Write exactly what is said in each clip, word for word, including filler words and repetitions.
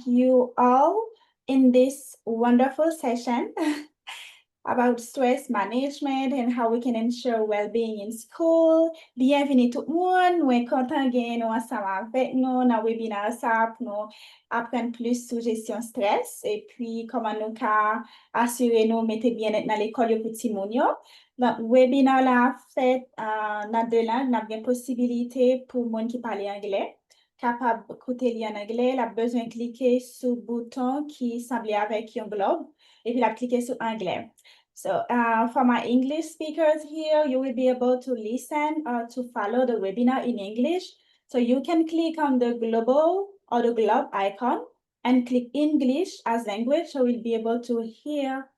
you all in this wonderful session about stress management and how we can ensure well-being in school. Byenvini tout moun, mwen kontan genyen nou ansanm avèk nou nan webinar sa pou nou aprann plis sou jesyon strès epi kòman nou ka asire nou mete byennèt nan lekòl yo pou timoun yo. Donk, webinar la fèt uh, nan de lang, n ap gen posibilite pou moun ki pale anglè kapab koute li an anglè, l ap bezwen klike sou bouton ki sanble avèk yon glòb, epi l ap klike sou anglè. So, uh, for my English speakers here, you will be able to listen or to follow the webinar in English. So you can click on the global or the globe icon and click English as language, so you'll be able to hear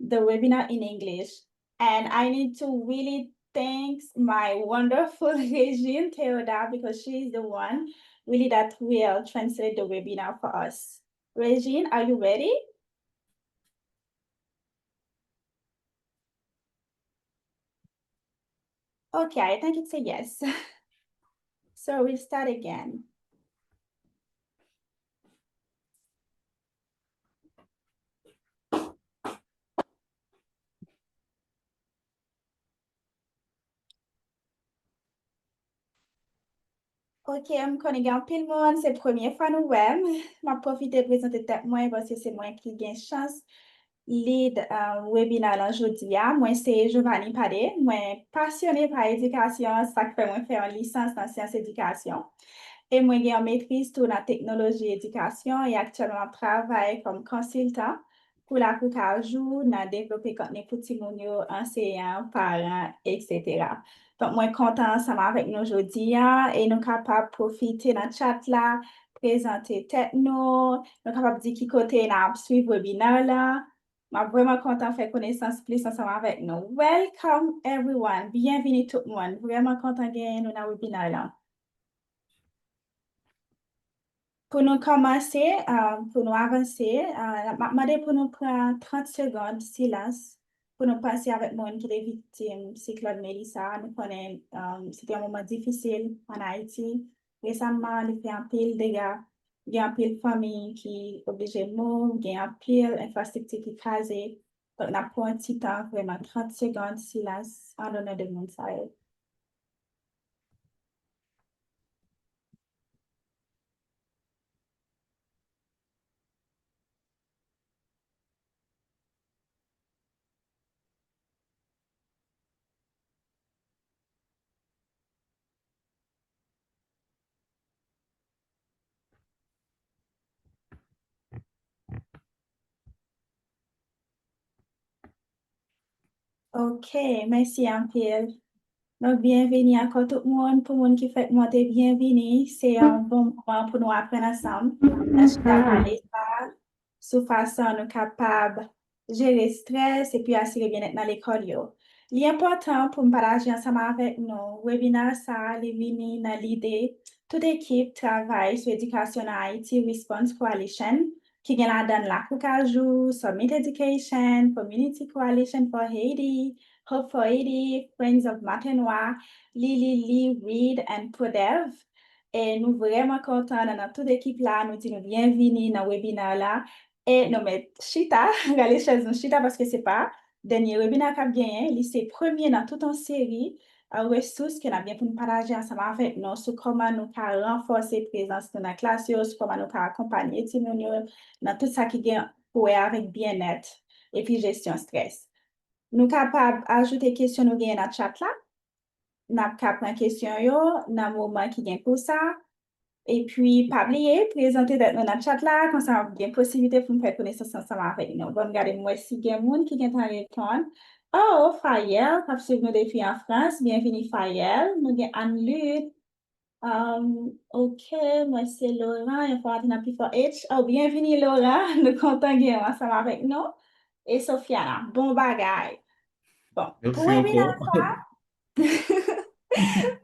the webinar in English. And I need to really thank my wonderful Regine Theoda because she is the one really that will translate the webinar for us. Regine, are you ready? Okay, I think it's a yes. So we'll start again. Ok, m konnen gen anpil moun, se premye fwa nou wè m. M ap pwofite prezante tèt mwen paske se mwen ki gen chans lead uh, webinar lan jodi a. Mwen se Giovanni Pade. Mwen pasyone pa edikasyon, sa k fè mwen fè yon lisans nan syans edikasyon. E mwen gen yon metriz tou nan teknoloji edikasyon e aktyèlman m ap travay kòm konsiltan pou Lakou Kajou nan devlope kontni pou timoun yo, anseyan, paran, etsetera. Donk, mwen kontan ansanm avèk nou jodi a e nou kapab pwofite nan chat la, prezante tèt nou, nou kapab di ki kote n ap swiv webinar la. M ap vrèman kontan fè konesans plis ansanm avèk nou. Welcome everyone! Byenvini tout moun! Vrèman kontan genyen nou nan webinar la. Pou nou kòmanse, uh, pou nou avanse, uh, m ap mande pou nou pran trant segonn silans pou nou panse avèk moun ki te viktim siklòn Melissa. Nou konnen um, se te yon moman difisil ann Ayiti. Resaman, li fè anpil dega. Gen anpil fanmi ki oblije move, gen anpil enfrastrikti ki kraze. Donk, n ap pran yon ti tan, vrèman, trant segonn silans an lonè de moun sa yo. Ok, mèsi anpil. Donk, byenvini ankò tout moun. Pou moun ki fèk monte, byenvini. Se yon bon moman pou nou aprann ansanm nan chita pale sa sou fason nou kapab jere strès epi asire byennèt nan lekòl yo. Li enpòtan pou m pataje ansanm avèk nou, webinar sa a, li vini nan lide tout ekip travay sou edikasyon nan Ayiti Response Coalition, ki gen ladan l Lakou Kajou, Summit Education, Community Coalition for Haiti, Hope for Haiti, Friends of Matenwa, Lili Lee Reed and Prodev. E nou vrèman kontan nan, nan tout ekip la, nou di nou byenvini nan webinar la. E nou mèt chita, rale chèz nou chita paske se pa dènye webinar k ap genyen, li se premye nan tout yon seri a resous ke n ap gen pou n pataje ansanm avèk nou sou kòman nou ka ranfòse prezans nou nan klas yo, sou kòman nou ka akonpanye timoun yo nan tout sa ki gen pou wè avèk byennèt epi jesyon strès. Nou kapab ajoute kesyon nou genyen nan chat la. N ap ka pran kesyon yo nan moman ki gen pou sa. Epi, pa bliye, prezante tèt nou nan chat la, konsa n ap gen posiblite pou n fè konesans ansanm avèk nou. Bon, m gade, m wè si gen moun ki gentan reponn. Oh, Fayèl, k ap swiv nou depi an Frans. Byenvini, Fayèl. Nou gen Anne Lude. Um, ok, mwen se Laurent, enfòmatè nan P four H. Oh, byenvini, Laurent. Nou kontan gen w ansanm avèk nou. E Sofiana, bon bagay. Bon, pou webinar sa,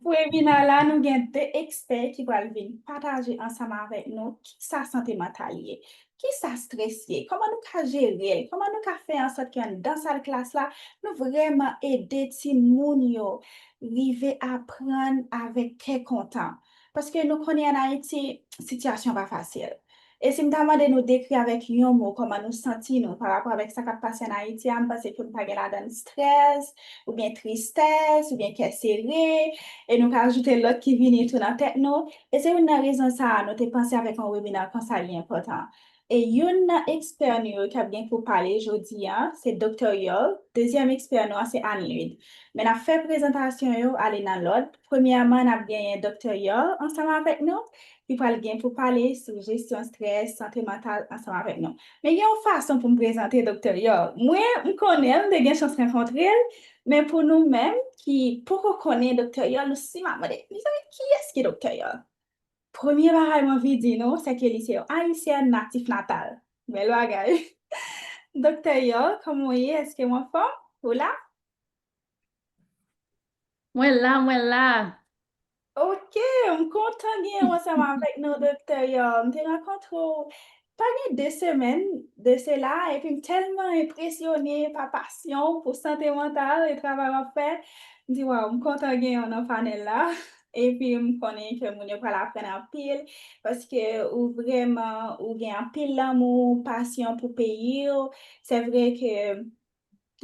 pou webinar la, nou gen de ekspè ki pral vin pataje ansanm avèk nou kisa sante mantal ye, kisa strès ye, kòman nou ka jere l, kòman nou ka fè an sòt ke anndan sal klas la, nou vrèman ede timoun yo rive aprann avèk kè kontan. Paske nou konnen ann Ayiti, sitiyasyon pa fasil. E si m ta mande nou dekri avèk yon mo kòman nou santi nou pa rapò avèk sa k ap pase ann Ayiti a, m panse ke nou pa gen ladan l strès, oubyen tristès, oubyen kè sere, e nou ka ajoute lòt ki vini tou nan tèt nou. E se youn nan rezon sa a nou te panse avèk yon webinè konsa li enpòtan. E youn nan ekspè nou yo k ap gen pou pale jodi a, se Doktè Yol. Dezyèm ekspè nou an se Anne Lyd. Men n ap fè prezantasyon yo ale nan lòd. Premyèman, n ap genyen Doktè Yol ansanm avèk nou, ki pral gen pou pale sou jesyon strès, sante mantal ansanm avèk nou. Men gen yon fason pou m prezante Doktè Yol. Mwen, m konnen l, m te gen chans rankontre l, men pou nou menm ki poko konnen Doktè Yol, nou siman mande, "Mezanmi, kiyès ki Doktè Yol?" Premye bagay m anvi di nou, se ke li se yon Ayisyèn natif natal. Bèl bagay. Doktè Yol, kòman w ye? Èske w anfòm? Ou la? Mwen la, mwen la. Ok, m kontan gen w ansanm avèk nou, Doktè Yol. M te rankontre w pa gen de semèn de sela, epi m tèlman enpresyone pa pasyon w pou sante mantal e travay w ap fè. M di, waw, m kontan gen w nan panèl la. Epi m konnen ke moun yo pral aprann anpil, paske ou vrèman, ou gen anpil lanmou, pasyon pou peyi w. Se vre ke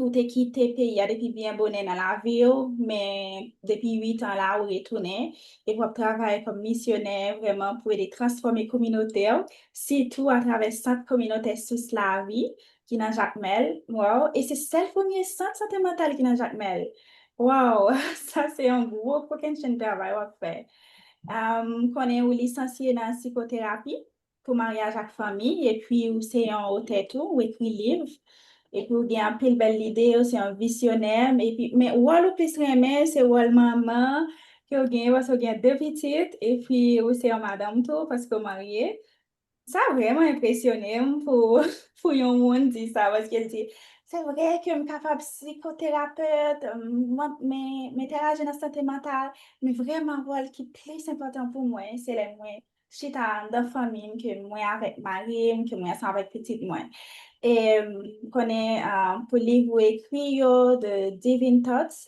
ou te kite peyi a depi byen bonè nan lavi w, men depi uit an la, ou retounen, epi w ap travay kòm misyonè vrèman pou ede transfòme kominote w, sitou atravè Sant Kominotè Sous Lavi, ki nan Jakmèl. Waw, e se sèl premye sant sante mantal ki nan Jakmèl. Waw, sa se yon gwo kokennchenn travay w ap fè. M konnen ou lisansye nan sikoterapi pou maryaj ak fanmi, epi ou se yon otè tou, ou ekri liv, epi ou gen anpil bèl lide, ou se yon visyonè, epi, men wòl ou plis renmen, se wòl manman ke w genyen, paske w gen de pitit, epi ou se yon madanm tou, paske w marye. Sa vrèman enpresyone m pou, pou yon moun di sa, paske l di, se vre ke m kapab sikoterapet, m, m, m entèyaji nan sante mantal, men vrèman wòl ki plis enpòtan pou mwen, se lè mwen chita anndan fanmi m, ke mwen avèk mari m, ke mwen ansanm avèk pitit mwen. E m konnen pou liv ou ekri yo, The Divine Thoughts,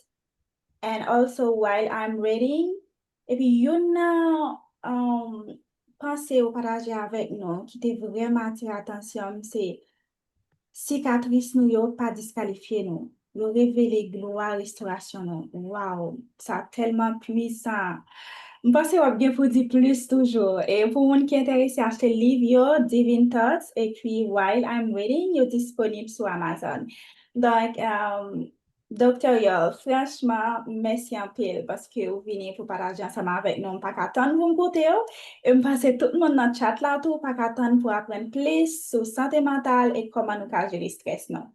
and also While I'm Reading. Epi youn nan panse ou pataje avèk nou ki te vrèman atire atansyon m, se sikatris nou yo pa diskalifye nou. Yo revele glwa restorasyon nou. Waw, sa tèlman pwisan. M panse w ap gen pou di plis toujou. E pou moun ki enterese achte liv yo, Divine Thoughts epi While I'm Waiting, yo disponib sou Amazon. Donk, Doktè Yol, franchman, mèsi anpil paske ou vini pou pataje ansanm avèk nou. M pa ka tann pou m koute w. E m panse tout moun nan chat la tou pa ka tann pou aprann plis sou sante mantal e kòman nou ka jere strès nou.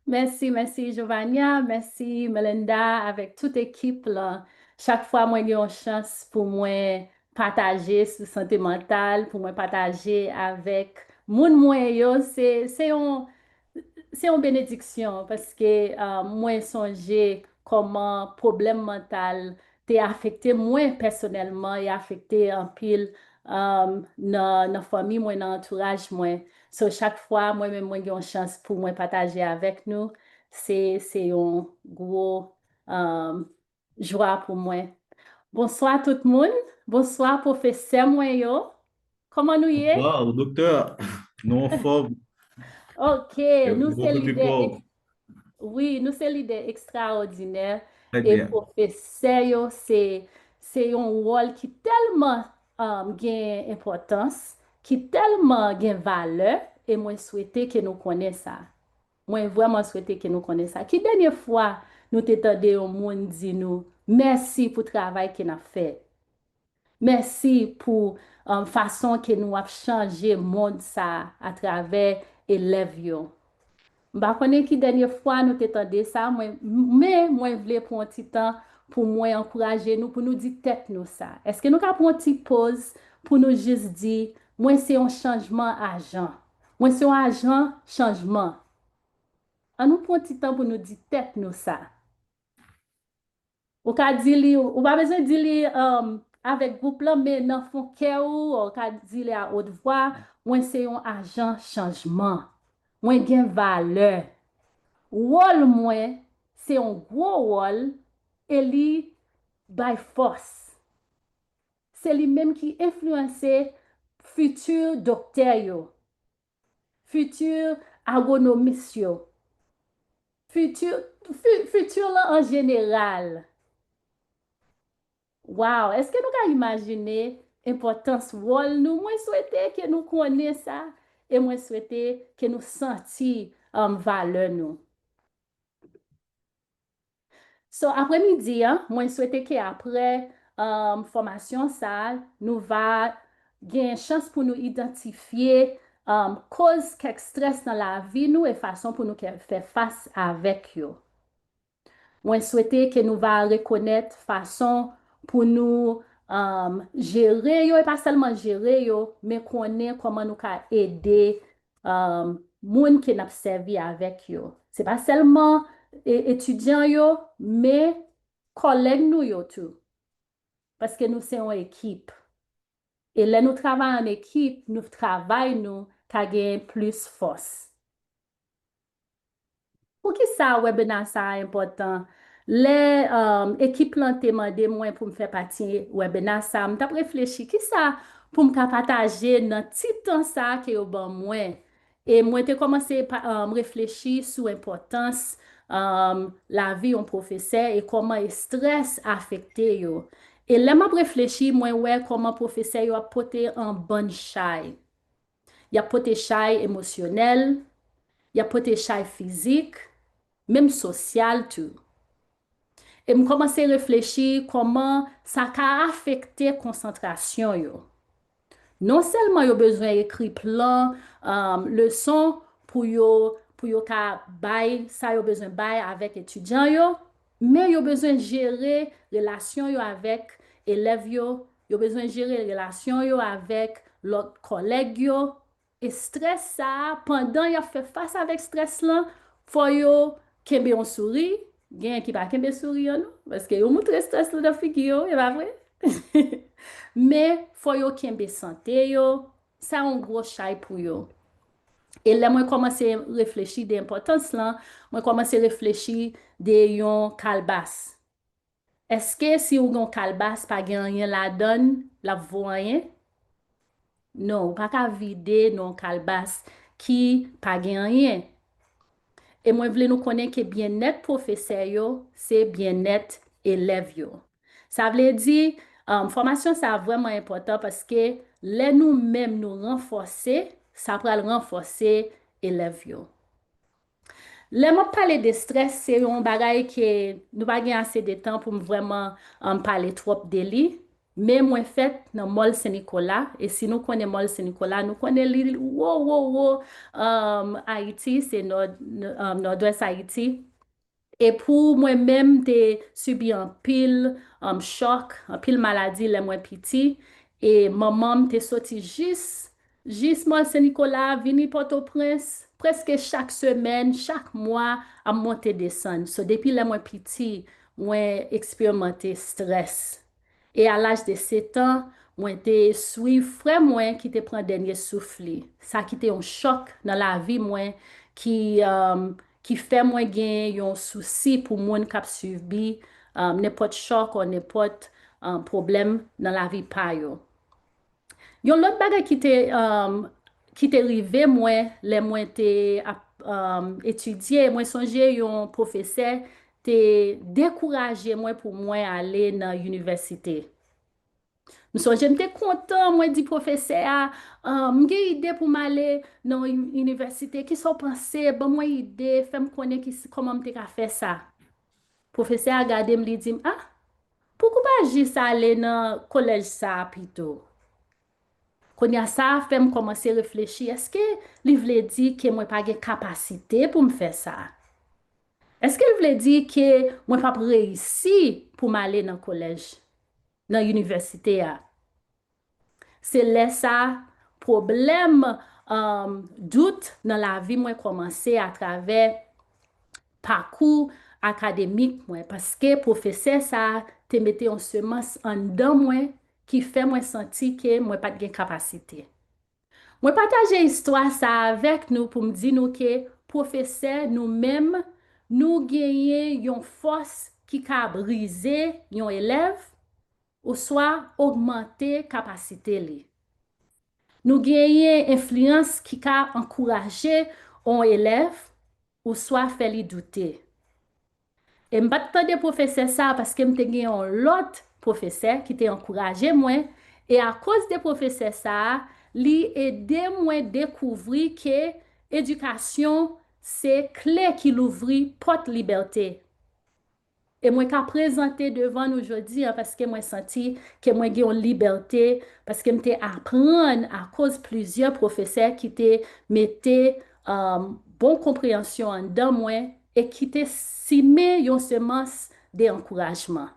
Mèsi, mèsi Jovania, mèsi Melinda avèk tout ekip lan. Chak fwa mwen gen yon chans pou mwen pataje sou sante mantal, pou mwen pataje avèk moun mwen yo, se, se yon, se yon benediksyon paske uh, mwen sonje kòman pwoblèm mantal te afekte mwen pèsonèlman, e afekte anpil um, nan, nan fanmi mwen, nan antouraj mwen. So, chak fwa mwen menm mwen gen yon chans pou mwen pataje avèk nou, se, se yon gwo um, jwa pou mwen. Bonswa tout moun. Bonswa pwofesè mwen yo. Kòman nou ye? Wow, doktè, nou anfòm. Ok, nou se lidè. Wi, nou se lidè ekstraòdinè. E pwofesè yo, se, se yon wòl ki tèlman um, gen enpòtans, ki tèlman gen valè, e mwen swete ke nou konnen sa. Mwen vrèman swete ke nou konnen sa. Ki dènye fwa nou te tande yon moun di nou, mèsi pou travay ke n ap fè? Mèsi pou um, fason ke nou ap chanje mond sa atravè elèv yo. M pa konnen ki dènye fwa nou te tande sa, mwen, men mwen vle pran yon ti tan pou mwen ankouraje nou, pou nou di tèt nou sa. Èske nou ka pran yon ti poz pou nou jis di, mwen se yon chanjman ajan. Mwen se yon ajan chanjman. An nou pran yon ti tan pou nou di tèt nou sa. Ou ka di li, ou pa bezwen di li um, avèk gwoup lan, men nan fon kè ou, ou ka di li a haute voix, mwen se yon ajan chanjman. Mwen gen valè. Wòl mwen se yon gwo wòl e li bay fòs. se li menm ki enfliyanse fiti doktè yo, fiti agwonomis yo, fiti, fi- fiti lan an jeneral. Wow, èske nou ka imajine enpòtans wòl nou? Mwen swete ke nou konnen sa e mwen swete ke nou santi um, valè nou. So, apremidi an, mwen swete ke apre um, fòmasyon sa a, nou va gen chans pou nou idantifye um, koz kèk strès nan lavi nou e fason pou nou ke- fè fas avèk yo. Mwen swete ke nou va rekonèt fason pou nou um, jere yo, e pa sèlman jere yo, men konnen kòman nou ka ede um, moun ke n ap sèvi avèk yo. Se pa sèlman e- etidyan yo, men kòlèg nou yo tou. Paske nou se yon ekip. E lè nou travay an ekip, nou travay nou ka gen plis fòs. Poukisa webina sa a enpòtan? Lè um, ekip lan te mande mwen pou m fè pati webina sa a, m t ap reflechi kisa pou m ka pataje nan ti tan sa a ke yo ban mwen. E mwen te kòmanse pa- um, reflechi sou enpòtans um, lavi yon pwofesè e kòman estrès afekte yo. E lè m ap reflechi, mwen wè kòman pwofesè yo ap pote an bann chay. Y ap pote chay emosyonèl, y ap pote chay fizik, menm sosyal tou. E m kòmanse reflechi kòman sa ka afekte konsantrasyon yo. Non sèlman yo bezwen ekri plan um, leson pou yo, pou yo ka bay sa yo bezwen bay avèk etidyan yo, men yo bezwen jere relasyon yo avèk elèv yo, yo bezwen jere relasyon yo avèk lòt kòlèg yo. E strès sa a, pandan y ap fè fas avèk strès lan, fò yo kenbe yon souri. Gen ki pa kenbe souri an non, paske yo moutre strès lan nan figi yo, e pa vre? Men fò yo kenbe sante yo, sa yon gwo chay pou yo. E lè mwen kòmanse reflechi de enpòtans lan, mwen kòmanse reflechi de yon kalbas. Èske si ou gen yon kalbas pa gen anyen ladan l, l ap vo anyen? Non, ou pa ka vide nan yon kalbas ki pa gen anyen. E mwen vle nou konnen ke byennèt pwofesè yo se byennèt elèv yo. Sa vle di, um, fòmasyon sa a vrèman enpòtan paske lè nou menm nou ranfòse, sa pral ranfòse elèv yo. Lè m ap pale de strès, se yon bagay ke nou pa gen ase de tan pou m vrèman um, pale twòp de li. Men mwen fèt nan Mòl Sen Nikola, e si nou konnen Mòl Sen Nikola, nou konnen li wo, wo, wo um, Ayiti, se nò, um, nòdwès Ayiti. E pou mwen menm, m te sibi anpil um, chòk, anpil maladi lè mwen piti. E manman m te soti jis, jis Mòl Sen Nikola, vini Pòtoprens, prèske chak semèn, chak mwa, ap monte desann. So, depi lè mwen piti, mwen eksperimante strès. E a laj de sèt an, mwen te swiv frè mwen ki te pran dènye souf li. Sa ki te yon chòk nan lavi mwen ki, um, ki fè mwen gen yon sousi pou moun k ap sibi um, nenpòt chòk ou nenpòt um, pwoblèm nan lavi pa yo. Yon lòt bagay ki te, um, ki te rive mwen lè mwen te ap um, etidye, mwen sonje yon pwofesè te dekouraje mwen pou mwen ale nan inivèsite. M sonje m te kontan, mwen di pwofesè a, um, m gen ide pou m ale nan yon inivèsite, kisa w panse? Ban mwen ide, fè m konnen ki, kòman m te ka fè sa. Pwofesè a gade m, li di m, ah, pouki w pa jis ale nan kolèj sa a pito? Kounye a sa fè m kòmanse reflechi, èske li vle di ke mwen pa gen kapasite pou m fè sa? Èske l vle di ke mwen p ap reyisi pou m ale nan kolèj, nan inivèsite a? Se lè sa pwoblèm um, dout nan lavi mwen kòmanse atravè pakou akademik mwen, paske pwofesè sa a te mete yon semans anndan mwen ki fè mwen santi ke mwen pa t gen kapasite. Mwen pataje istwa sa avèk nou pou m di nou ke pwofesè nou menm, nou genyen yon fòs ki ka brize yon elèv, oswa ogmante kapasite li. Nou genyen enfliyans ki ka ankouraje yon elèv oswa fè li doute. E m pa t tande pwofesè sa a paske m te gen yon lòt pwofesè ki te ankouraje mwen, e akoz de pwofesè sa a, li ede mwen dekouvri ke edikasyon se kle ki louvri pòt libète. E mwen ka prezante devan nou jodi a paske mwen santi ke mwen gen yon libète, paske m te aprann akoz plizyè pwofesè ki te mete, um, bon konpreyansyon anndan mwen e ki te simen yon semans de ankourajman.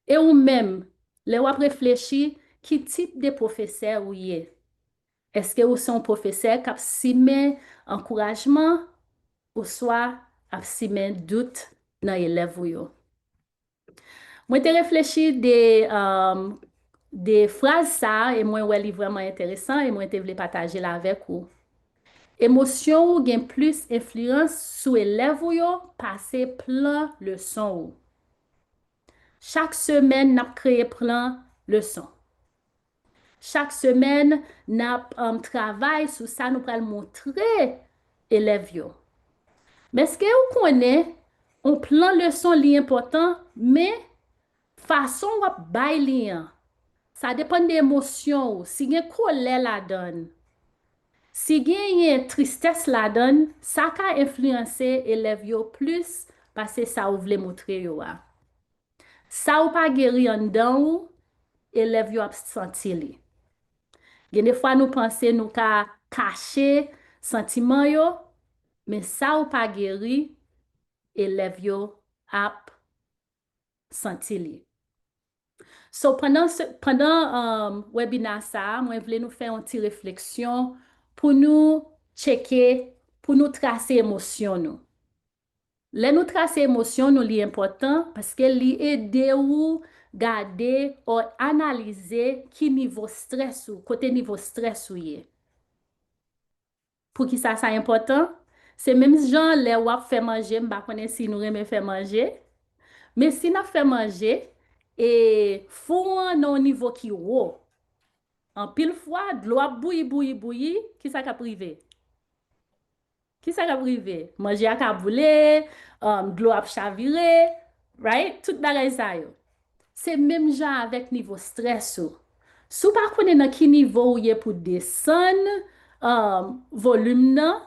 E ou menm, lè w ap reflechi, ki tip de pwofesè ou ye? Èske ou se yon pwofesè k ap simen ankourajman oswa ap simen dout nan elèv ou yo? Mwen te reflechi de, um, de fraz sa a e mwen wè li vrèman enteresan e mwen te vle pataje l avèk ou. Emosyon ou gen plis enfliyans sou elèv ou yo pase plan leson ou. Chak semèn, n ap kreye plan leson. Chak semèn, n ap, um, travay sou sa nou pral montre elèv yo. Men èske ou konnen yon plan leson li enpòtan, men fason w ap bay li an, sa depann de emosyon ou. Si gen kolè ladan l, si genyen tristès ladan l, sa ka enfliyanse elèv yo plis pase sa ou vle montre yo a. Sa ou pa geri anndan ou, elèv yo ap santi li. Gen de fwa nou panse nou ka kache santiman yo, men sa ou pa geri, elèv yo ap santi li. So, pandan se, pandan, um, webina sa a, mwen vle nou fè yon ti refleksyon pou nou tcheke, pou nou trase emosyon nou. Lè nou trase emosyon nou, li enpòtan paske li ede ou gade ou analize ki nivo strès ou, kote nivo strès ou ye. Poukisa sa enpòtan? Se menm jan lè w ap fè manje, m pa konnen si nou renmen fè manje, men si n ap fè manje, e fou an nan yon nivo ki wo, anpil fwa, dlo ap bouyi, bouyi, bouyi, kisa k ap rive? Kisa k ap rive? Manje a ka boule, um, dlo ap chavire, right? Tout bagay sa yo. Se menm jan avèk nivo strès ou. Si w pa konnen nan ki nivo ou ye pou desann, um, volim nan,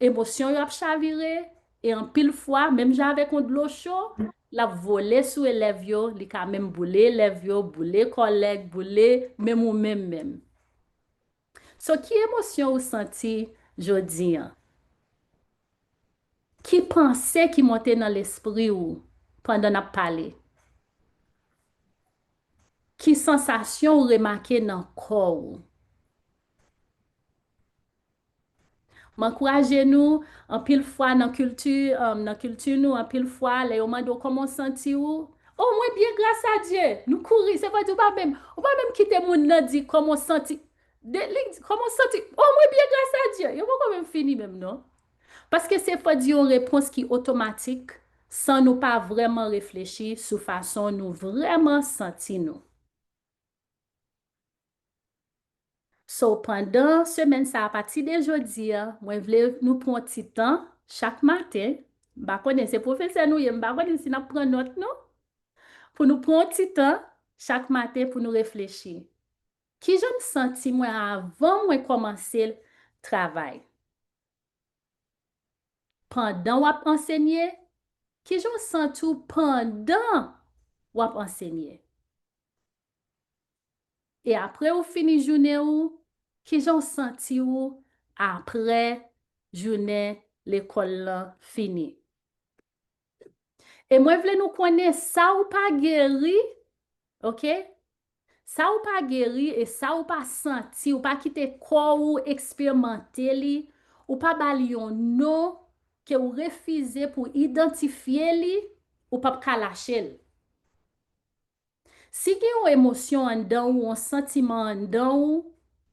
emosyon yo ap chavire, e anpil fwa, menm jan avèk yon dlo cho, l ap vole sou elèv yo, li ka menm boule elèv yo, boule kòlèg, boule menm ou menm menm. So, ki emosyon ou santi jodi an? Ki panse ki monte nan lespri ou pandan n ap pale? Ki sansasyon ou remake nan kò ou? M ankouraje nou, anpil fwa nan kilti, um, nan kilti nou, anpil fwa, lè yo mande w kòman w santi w, "O, mwen byen, gras a Dye." Nou kouri, se fò di w pa menm, ou pa menm kite moun nan di kòman w santi. De, li di, "Kòman w santi?" "O, mwen byen, gras a Dye." Yo poko menm fini menm, non. Paske se fò di yon repons ki otomatik, san nou pa vrèman reflechi sou fason nou vrèman santi nou. So, pandan semèn sa a, apati de jodi a, mwen vle nou pran yon ti tan chak maten. M pa konnen se pwofesè nou ye, m pa konnen si n ap pran nòt, non. Pou nou pran yon ti tan chak maten pou nou reflechi. Kijan m santi mwen avan mwen kòmanse travay? Pandan w ap ansenye, kijan w santi w pandan w ap ansenye? E apre ou fini jounen ou, kijan w santi w apre jounen lekòl lan fini? E mwen vle nou konnen sa ou pa geri, oke? Sa ou pa geri e sa ou pa santi, ou pa kite kò ou eksperimante li, ou pa ba li yon non ke ou refize pou idantifye li, ou p ap ka lache l. Si gen yon emosyon anndan ou, yon santiman anndan ou,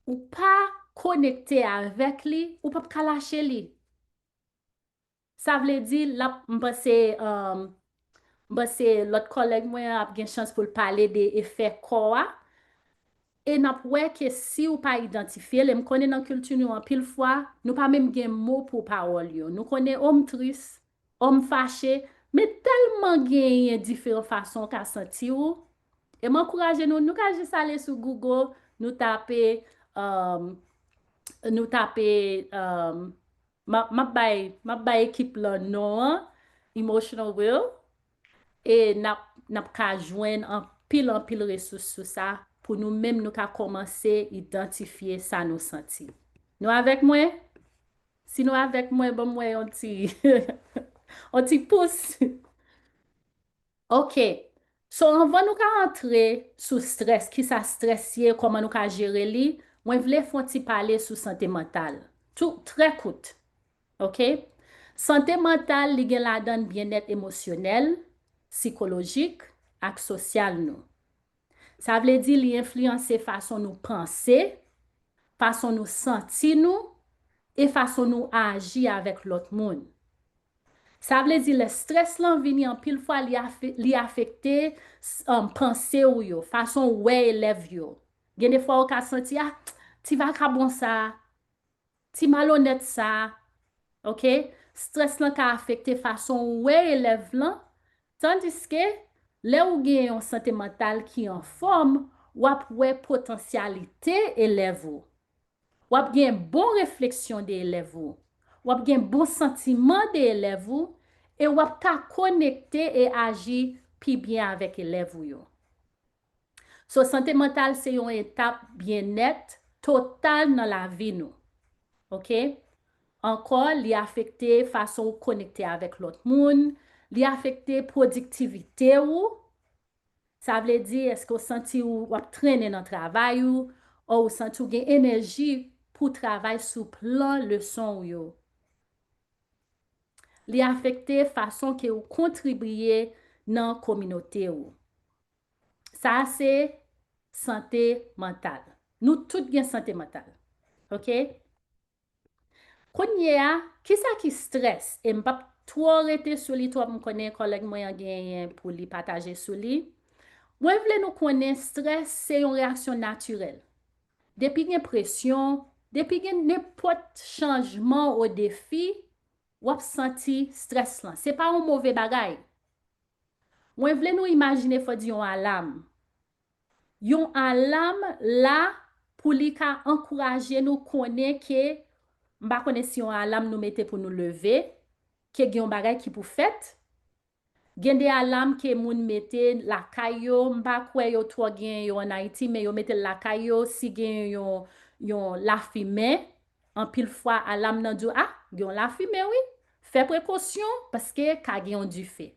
ou pa konekte avèk li, ou p ap ka lache li. Sa vle di, l ap, m panse, um, M panse lòt kòlèg mwen an ap gen chans pou l pale de efè kò a. E n ap wè ke si w pa idantifye l, e m konnen nan kilti nou anpil fwa, nou pa menm gen mo pou pawòl yo. Nou konnen, o, m tris, o, m fache, men tèlman genyen diferan fason w ka santi w. E m ankouraje nou, nou ka jis ale sou Google, nou tape, um, nou tape, um, m ap, m ap bay, m ap bay ekip lan non an, Emotional Wheel, e n ap, n ap ka jwenn anpil, anpil resous sou sa pou nou menm nou ka kòmanse idantifye sa nou santi. Nou avèk mwen? Si nou avèk mwen, ban m wè yon ti, yon ti pous. Ok. So, anvan nou ka antre sou strès, kisa strès ye, kòman nou ka jere li, mwen vle fè yon ti pale sou sante mantal. Tou, trè kout. Ok? Sante mantal, li gen ladan l byennèt emosyonèl, sikolojik ak sosyal nou. Sa vle di li enfliyanse fason nou panse, fason nou santi nou, e fason nou aji avèk lòt moun. Sa vle di lè strès lan vini anpil fwa, li afe-, li afekte, um, panse w yo, fason w wè elèv yo. Gen de fwa ou ka santi, ah, ti vakabon sa, ti malonèt sa, ok? Strès lan ka afekte fason w wè elèv lan, tandiske lè ou gen yon sante mantal ki anfòm, w ap wè potansyalite elèv ou. W ap gen bon refleksyon de elèv ou. W ap gen bon santiman de elèv ou, e w ap ka konekte e aji pi byen avèk elèv ou yo. So, sante mantal se yon etap byennèt total nan lavi nou. Ok? Ankò, li afekte fason ou konekte avèk lòt moun, li afekte pwodiktivite ou. Sa vle di, èske w santi w, w ap trennen nan travay ou, o w santi w gen enèji pou w travay sou plan leson w yo? Li afekte fason ke ou kontribiye nan kominote ou. Sa se sante mantal. Nou tout gen sante mantal. Ok? Kounye a, kisa ki strès? E m p ap twò rete sou li twòp, m konnen kòlèg mwen an genyen pou li pataje sou li. Mwen vle nou konnen strès se yon reyaksyon natirèl. Depi gen presyon, depi gen nenpòt chanjman o defi, w ap santi strès lan. Se pa yon move bagay. Mwen vle nou imajine, fò di, yon alam. Yon alam la pou li ka ankouraje nou konnen ke, m pa konnen si yon alam nou mete pou nou leve, ke gen yon bagay ki pou fèt. Gen de alam ke moun mete lakay yo, m pa kwè yo twò gen yo ann Ayiti, men yo mete l lakay yo, si gen yon, yon lafimen, anpil fwa alam nan di w, ah, gen yon lafimen wi, fè prekosyon, paske ka gen yon dife.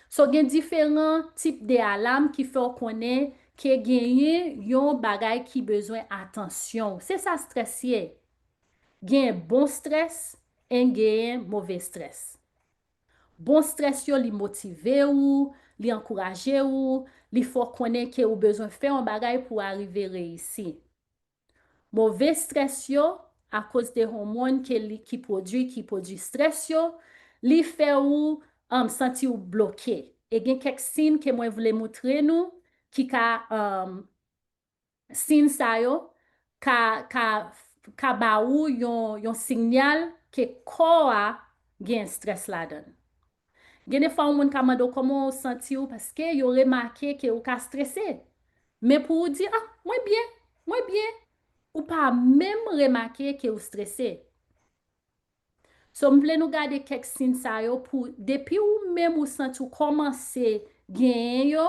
So, gen diferan tip de alam ki fè w konnen ke genyen yon bagay ki bezwen atansyon w. Se sa strès ye. Gen bon strès, e genyen move strès. Bon strès yo, li motive ou, li ankouraje ou, li fè w konnen ke ou bezwen fè yon bagay pou w arive reyisi. Move strès yo, akoz de hòmòn ke li, ki pwodui, ki pwodui strès yo, li fè ou, um, santi w bloke. E gen kèk siy ke mwen vle moutre nou, ki ka, um, siy sa yo ka, ka, ka ba ou yon, yon sinyal ke kò a gen strès ladan l. Gen de fwa yon moun ka mande w kòman w santi w paske yo remake ke ou ka strese. Men pou ou di, ah, mwen byen, mwen byen, ou pa menm remake ke ou strese. So, m vle nou gade kèk siy sa yo pou, depi ou menm ou santi w kòmanse genyen yo,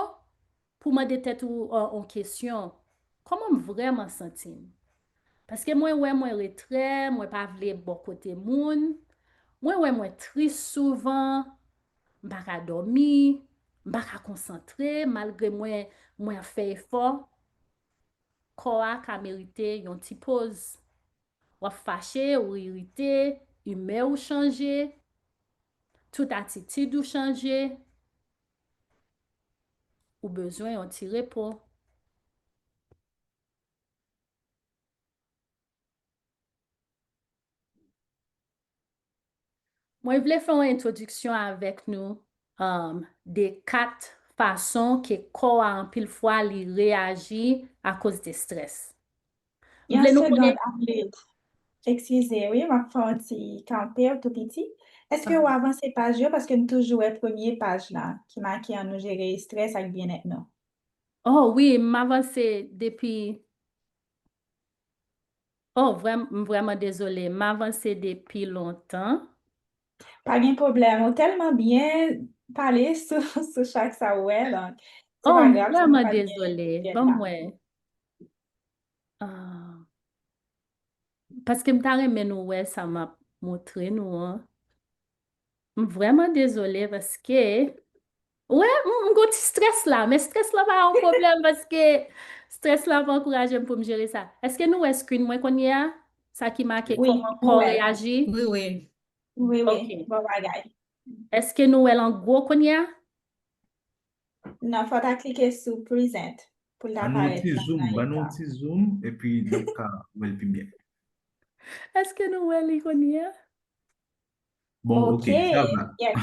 pou mande tèt ou, uh, yon kesyon, kòman m vrèman santi m? Paske mwen wè mwen retrè, mwen pa vle bò kote moun, mwen wè mwen tris souvan, m pa ka dòmi, m pa ka konsantre, malgre mwen, mwen ap fè efò. Kò a ka merite yon ti poz. W ap fache, ou irite, imè ou chanje, tout atitid ou chanje. Ou bezwen yon ti repo. Mwen vle fè yon entwodiksyon avèk nou, um, de kat fason ke kò a anpil fwa li reyaji akoz de strès. M Yon vle nou konnen segonn, Arlette. Eskize, wi, m ap fè yon ti kanpe w tou piti. Èske w Ah. avanse paj yo? Paske m toujou wè premye paj la, ki make An nou jere estrès ak byennèt nou. Oh wi, m avanse depi. Oh, vrèm, m vrèman dezole. M avanse depi lontan. Pa gen pwoblèm. Ou tèlman byen pale sou, sou chak sa ou wè, donk, se Oh, pa m grav si nou vrèman pa t gen dezole. byennèt Ban m la. wè. Ah. Paske m ta renmen nou wè sa m ap montre nou an. M vrèman dezole paske, wè, m, m gon ti strès la, men strès la pa yon pwoblèm paske strès la ap ankouraje m pou m jere sa. Èske nou wè screen mwen kounye a? Sa ki make Wi, kòman nou kò wè l. Reyaji? Wi, wi. Wi, wi, Ok. bon bagay. Èske nou wè l an gwo kounye a? Non, fò ta klike sou present pou l ta Ban nou yon parèt ti nan, zoom, nan ban nou yon ekran. Ti zoom, epi n ap ka wè l pi byen. Èske nou wè li kounye a? Bon, ok, Ok, sa va. yeah.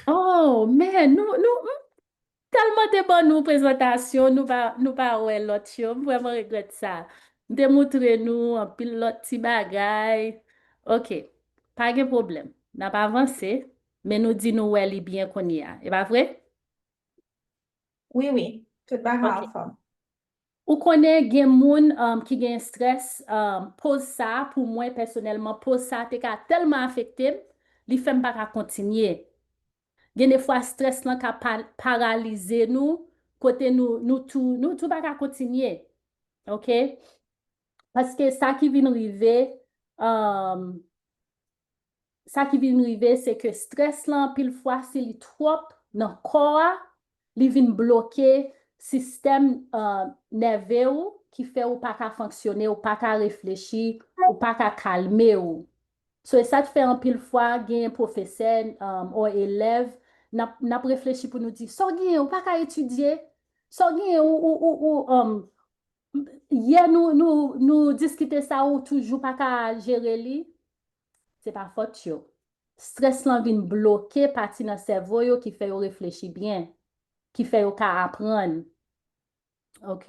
Oh, men nou, nou, m tèlman te ban nou prezantasyon, nou pa, nou pa wè lòt yo. M vrèman regrèt sa. M te montre nou anpil lòt ti bagay. Ok, pa gen pwoblèm. N ap avanse, men nou di nou wè li byen kounye a. E pa vre? Wi, wi, tout bagay Ok. anfòm. Ou konnen gen moun um, ki gen strès, um, poz sa a pou mwen pèsonèlman, poz sa a te ka tèlman afekte m, li fè m pa ka kontinye. Gen de fwa strès lan ka pa, paralize nou, kote nou, nou tou, nou tou pa ka kontinye. Ok? Paske sa ki vin rive, um, sa ki vin rive, se ke strès lan, anpil fwa, si li twòp nan kò a, li vin bloke sistèm, uh, nève ou, ki fè ou pa ka fonksyone, ou pa ka reflechi, ou pa ka kalme ou. So, e sa k fè anpil fwa, gen pwofesè, um, ou elèv, n ap, n ap reflechi pou nou di, sa w genyen, ou pa ka etidye, sa w genyen, ou, ou, ou, ou, um, yè nou, nou, nou diskite sa, ou toujou pa ka jere li, se pa fòt yo. Strès lan vin bloke pati nan sèvo yo ki fè yo reflechi byen, ki fè yo ka aprann. Ok?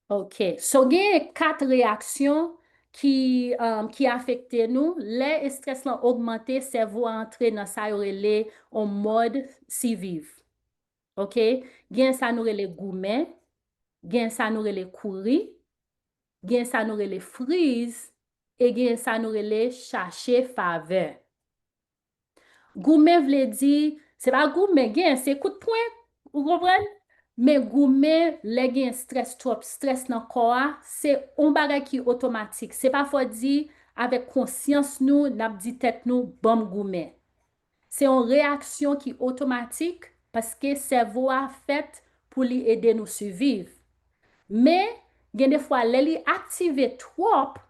Ok. So, gen kat reyaksyon ki, um, ki afekte nou. Lè estrès lan ogmante, sèvo a antre nan sa yo rele on mòd siviv. Ok? Gen sa nou rele goumen, gen sa nou rele kouri, gen sa nou rele friz, e gen sa nou rele chache favè. Goumen vle di, se pa goumen, gen, se kout pwen, ou konprann? Men goumen, lè gen strès twòp, strès nan kò a, se yon bagay ki otomatik. Se pa fò di, avèk konsyans nou, n ap di tèt nou, ban m goumen. Se yon reyaksyon ki otomatik, paske sèvo a fèt pou li ede nou siviv. Men, gen de fwa, lè li aktive twòp,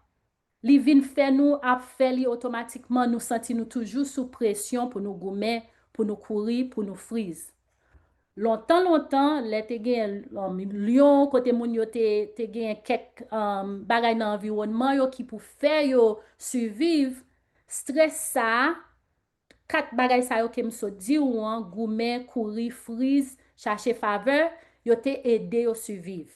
li vin fè nou ap fè li otomatikman, nou santi nou toujou sou presyon pou nou goumen, pou nou kouri, pou nou friz. Lontan, lontan, lè te gen, um, lyon, kote moun yo te, te gen kèk, um, bagay nan anviwònman yo ki pou fè yo siviv, strès sa a, kat bagay sa yo ke m sot di ou an, goumen, kouri, friz, chache favè, yo te ede yo siviv.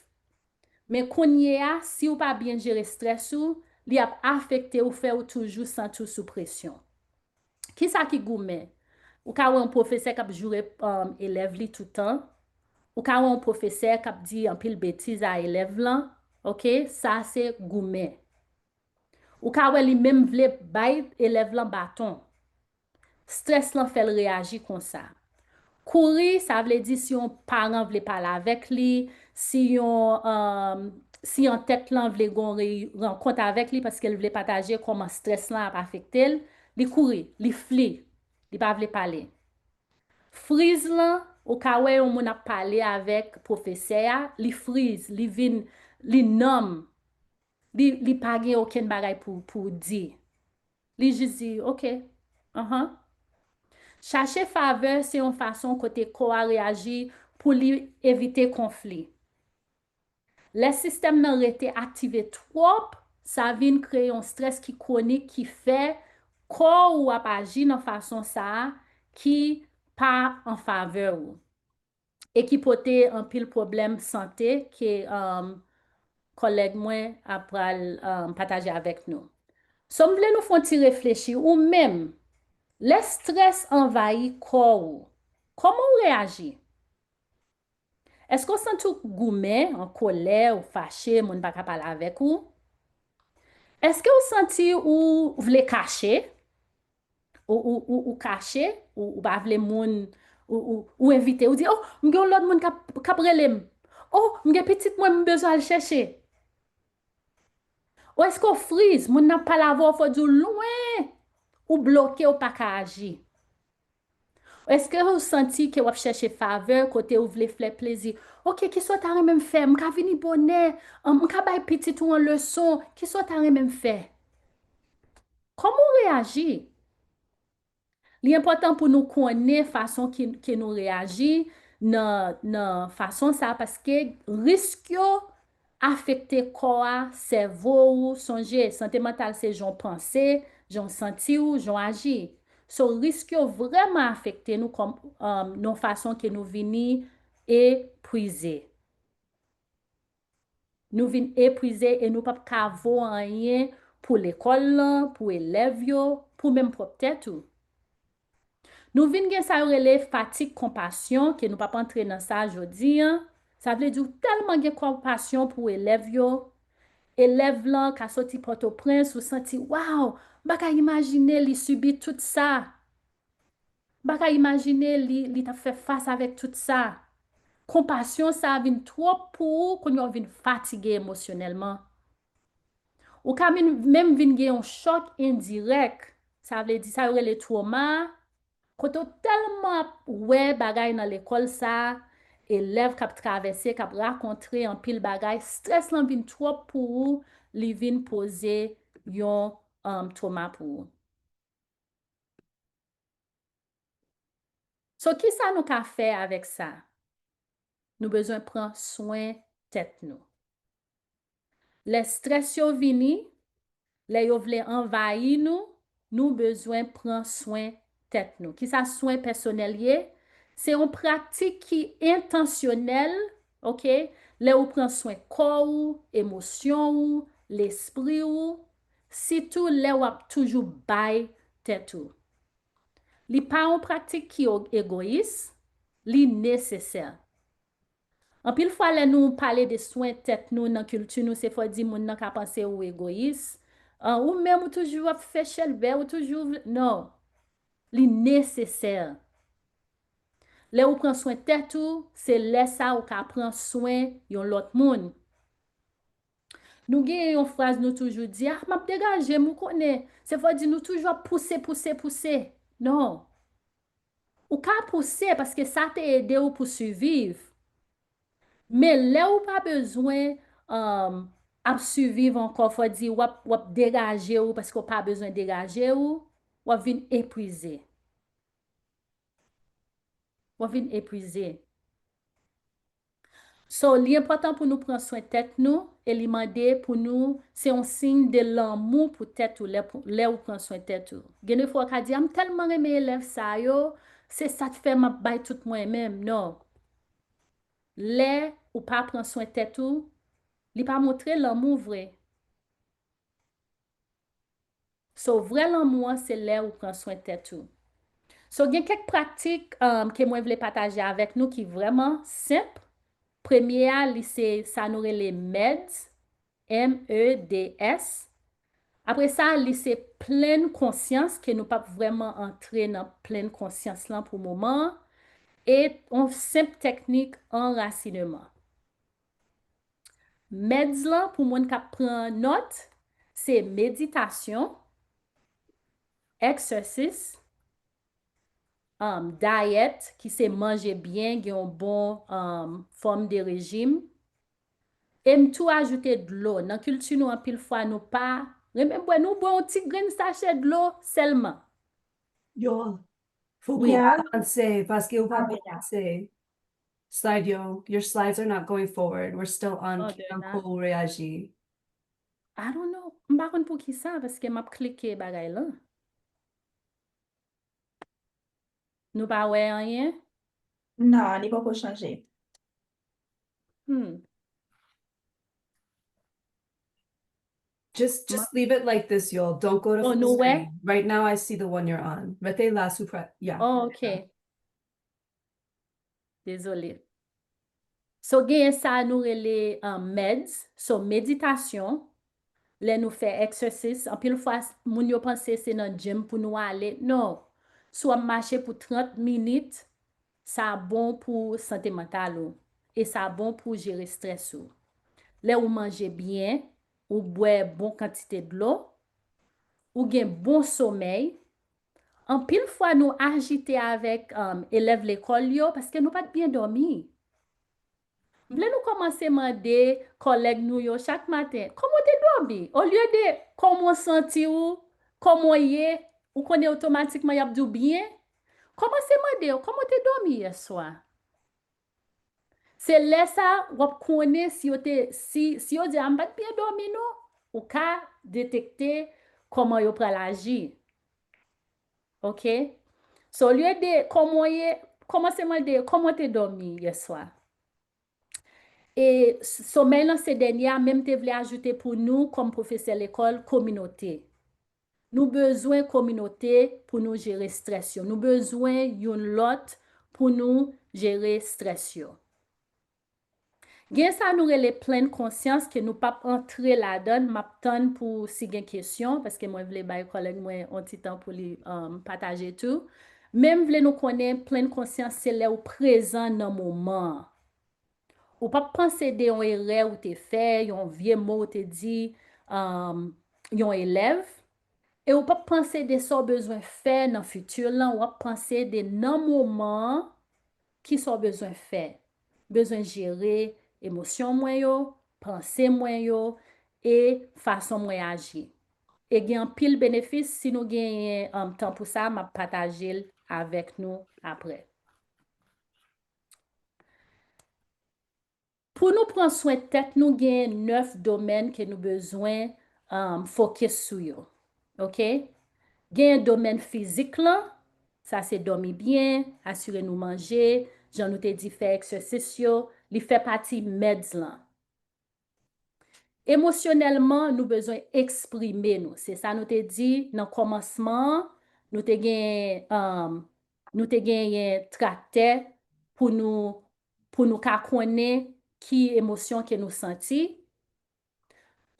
Men kounye a, si w pa byen jere strès ou, li ap afekte ou, fè ou toujou santi w sou presyon. Kisa ki goumen? Ou ka wè yon pwofesè k ap joure, um, elèv li toutan. Ou ka wè yon pwofesè k ap di anpil betiz a elèv lan. Ok? Sa se goumen. Ou ka wè li menm vle bay elèv lan baton. Strès lan fè l reyaji konsa. Kouri, sa vle di si yon paran vle pale avèk li, si yon, um, si antèt lan vle gon re-, rankont avèk li paske l vle pataje kòman strès lan ap afekte l, li kouri, li fli, li pa vle pale. Friz lan, ou ka wè yon moun ap pale avèk pwofesè a, li friz, li vin, li nanm, li, li pa gen okenn bagay pou, pou di. Li jis di, ok, anhan. Chache favè se yon fason kote kò a reyaji pou li evite konfli. Lè sistèm nan rete aktive twòp, sa vin kreye yon strès ki kwonik ki fè kò ou ap aji nan fason sa a ki pa an favè ou e ki pote anpil pwoblèm sante ke um, kòlèg mwen ap pral um, pataje avèk nou. So m vle nou fè yon ti reflechi ou menm, lè strès anvayi kò ou, kòman w reyaji? Èske w santi w goumen, an kolè, ou fache, moun pa ka pale avèk ou? Èske w santi ou vle kache? Ou, ou, ou, ou kache, ou, ou pa vle moun, ou, ou, ou envite, ou di, oh, m gen yon lòt moun k ap, k ap rele m. Oh, m gen pitit mwen, m bezwen al chèche. Ou èske w friz, moun nan ap pale avè w, fò w di w lwen, ou bloke, ou pa ka aji. Èske ou santi ke w ap chèche favè kote ou vle fè plezi? Ok, kisa w ta renmen m fè? M ka vini bonè, m ka bay pitit ou an leson, kisa w ta renmen m fè? Kòman w reyaji? Li enpòtan pou nou konnen fason ki, ki nou reyaji nan, nan fason sa a, paske risk yo afekte kò a, sèvo ou. Sonje, sante mantal se jan w panse, jan w santi w, jan w aji. So, risk yo vrèman afekte nou kòm, um, nan fason ke nou vini epuize. Nou vin epuize e nou p ap ka vo anyen pou lekòl lan, pou elèv yo, pou menm pwòp tèt ou. Nou vin gen sa yo rele fatig konpasyon, ke nou p ap antre nan sa jodi a. Sa vle di w tèlman gen konpasyon pou elèv yo. Elèv lan ka soti Pòtoprens, ou santi, waw, m pa ka imajine li sibi tout sa. M pa ka imajine li, li t ap fè fas avèk tout sa. Konpasyon sa a vin twòp pou ou, kounye a w vin fatige emosyonèlman. Ou ka vin, menm vin gen yon chòk endirèk, sa vle di sa yo rele twoma a, kote w tèlman ap wè bagay nan lekòl sa a, elèv k ap travèse, k ap rakontre anpil bagay, strès lan vin twòp pou ou, li vin poze yon um, twoma pou ou. So, kisa nou ka fè avèk sa? Nou bezwen pran swen tèt nou. Lè strès yo vini, lè yo vle anvayi nou, nou bezwen pran swen tèt nou. Kisa swen pèsonèl ye? Se yon pratik ki entansyonèl, ok? Lè ou pran swen kò ou, emosyon ou, lespri ou, sitou lè w ap toujou bay tèt ou. Li pa yon pratik ki o- egoyis, li nesesè. Anpil fwa, lè nou pale de swen tèt nou nan kilti nou, se fò di moun nan ka panse ou egoyis. Ah, ou menm, ou toujou ap fè chèlbè, ou toujou vle, non. Li nesesè. Lè ou pran swen tèt ou, se lè sa ou ka pran swen yon lòt moun. Nou gen yon fraz nou toujou di, ah, m ap degaje m, ou konnen. Se fò di nou toujou ap pouse, pouse, pouse. Non. Ou ka pouse paske sa te ede ou pou siviv. Men lè ou pa bezwen um, ap siviv ankò, fò di w ap, w ap degaje ou paske w pa bezwen degaje ou, w ap vin epuize. W ap vin epuize. So, li enpòtan pou nou pran swen tèt nou e li mande pou nou, se yon siy de lanmou pou tèt ou lè, pou- lè ou pran swen tèt ou. Gen de fwa w ka di, a, m tèlman renmen elèv sa yo, se sa k fè m ap bay tout mwen menm. Non. Lè ou pa pran swen tèt ou, li pa montre lanmou vre. So, vrè lanmou an, se lè ou pran swen tèt ou. So, gen kèk pratik um, ke mwen vle pataje avèk nou ki vrèman senp. Premye a, li se sa nou rele meds, M E D S. Apre sa, li se plenn konsyans, ke nou p ap vrèman antre nan plenn konsyans lan pou moman an, e yon senp teknik anrasineman. Meds lan, pou moun k ap pran nòt, se meditasyon, egzèsis, um, dayèt, ki se manje byen, gen yon bon um, fòm de rejim. E m tou ajoute dlo. Nan kilti nou, anpil fwa, nou pa renmen bwè. Nou bwè yon ti grenn sachè dlo sèlman. Yo, fò w pran al anseye, paske ou pa pran anseye. Slide yo, your slides are not going forward. We're still on Oh, they're Kijan not. Ko Reaji. I don't know. M pa konn pou ki sa, paske m ap klike bagay lan. Nou pa wè anyen? Non, li poko chanje. Hmm. Just just leave it like this, y'all. Don't go to Oh, full nou wè? Screen. Right now I see the one you're on. Rete la sou pre, yeah. Oh, ok. Dezole. So, genyen sa nou rele um, meds. So, meditasyon, lè nou fè exercise, anpil fwa s- moun yo panse se nan gym pou nou ale. Non. Si w ap mache pou trant minit, sa bon pou sante mantal ou. E sa bon pou jere strès ou. Lè ou manje byen, ou bwè bon kantite dlo, ou gen bon somèy. Anpil fwa nou ajite avèk um, elèv lekòl yo paske nou pa t byen dòmi. M vle nou kòmanse mande kòlèg nou yo chak maten, kòman w te dòmi? Olye de kòman w santi w, kòman w ye, ou konnen otomatikman y ap di w byen. Kòmanse mande yo, kòman w te dòmi yè swa? Se lè sa w ap konnen si yo te si si yo di a m pa t byen dòmi non, ou ka detekte kòman yo pral aji. Ok? So, olye de kòman w ye, kòmanse mande kòman w te dòmi yè swa. E s- somèy lan se dènye a, men m te vle ajoute pou nou kòm pwofesè lekòl, kominote. Nou bezwen kominote pou nou jere strès yo. Nou bezwen youn lòt pou nou jere strès yo. Gen sa nou rele plenn konsyans ke nou p ap antre ladan, m ap tann pou si gen kesyon, paske mwen vle bay kòlèg mwen yon ti tan pou li um, pataje tou. Men m vle nou konnen plenn konsyans se lè ou prezan nan moman an. Ou p ap panse de yon erè ou te fè, yon vye mo ou te di um, yon elèv, e ou p ap panse de sa w bezwen fè nan fiti lan, w ap panse de nan moman an, ki sa w bezwen fè. Bezwen jere emosyon mwen yo, panse mwen yo, e fason mwen aji. E gen anpil benefis, si nou genyen um, tan pou sa, m ap pataje l avèk nou apre. Pou nou pran swen tèt nou, gen nèf domèn ke nou bezwen um, fokis sou yo. Ok? Gen domèn fizik lan, sa se dòmi byen, asire nou manje, jan nou te di fè eksèsis yo, li fè pati meds lan. Emosyonèlman, nou bezwen eksprime nou. Se sa nou te di nan kòmansman an, nou te gen um, nou te genyen traktè pou nou pou nou ka konnen ki emosyon ke nou santi.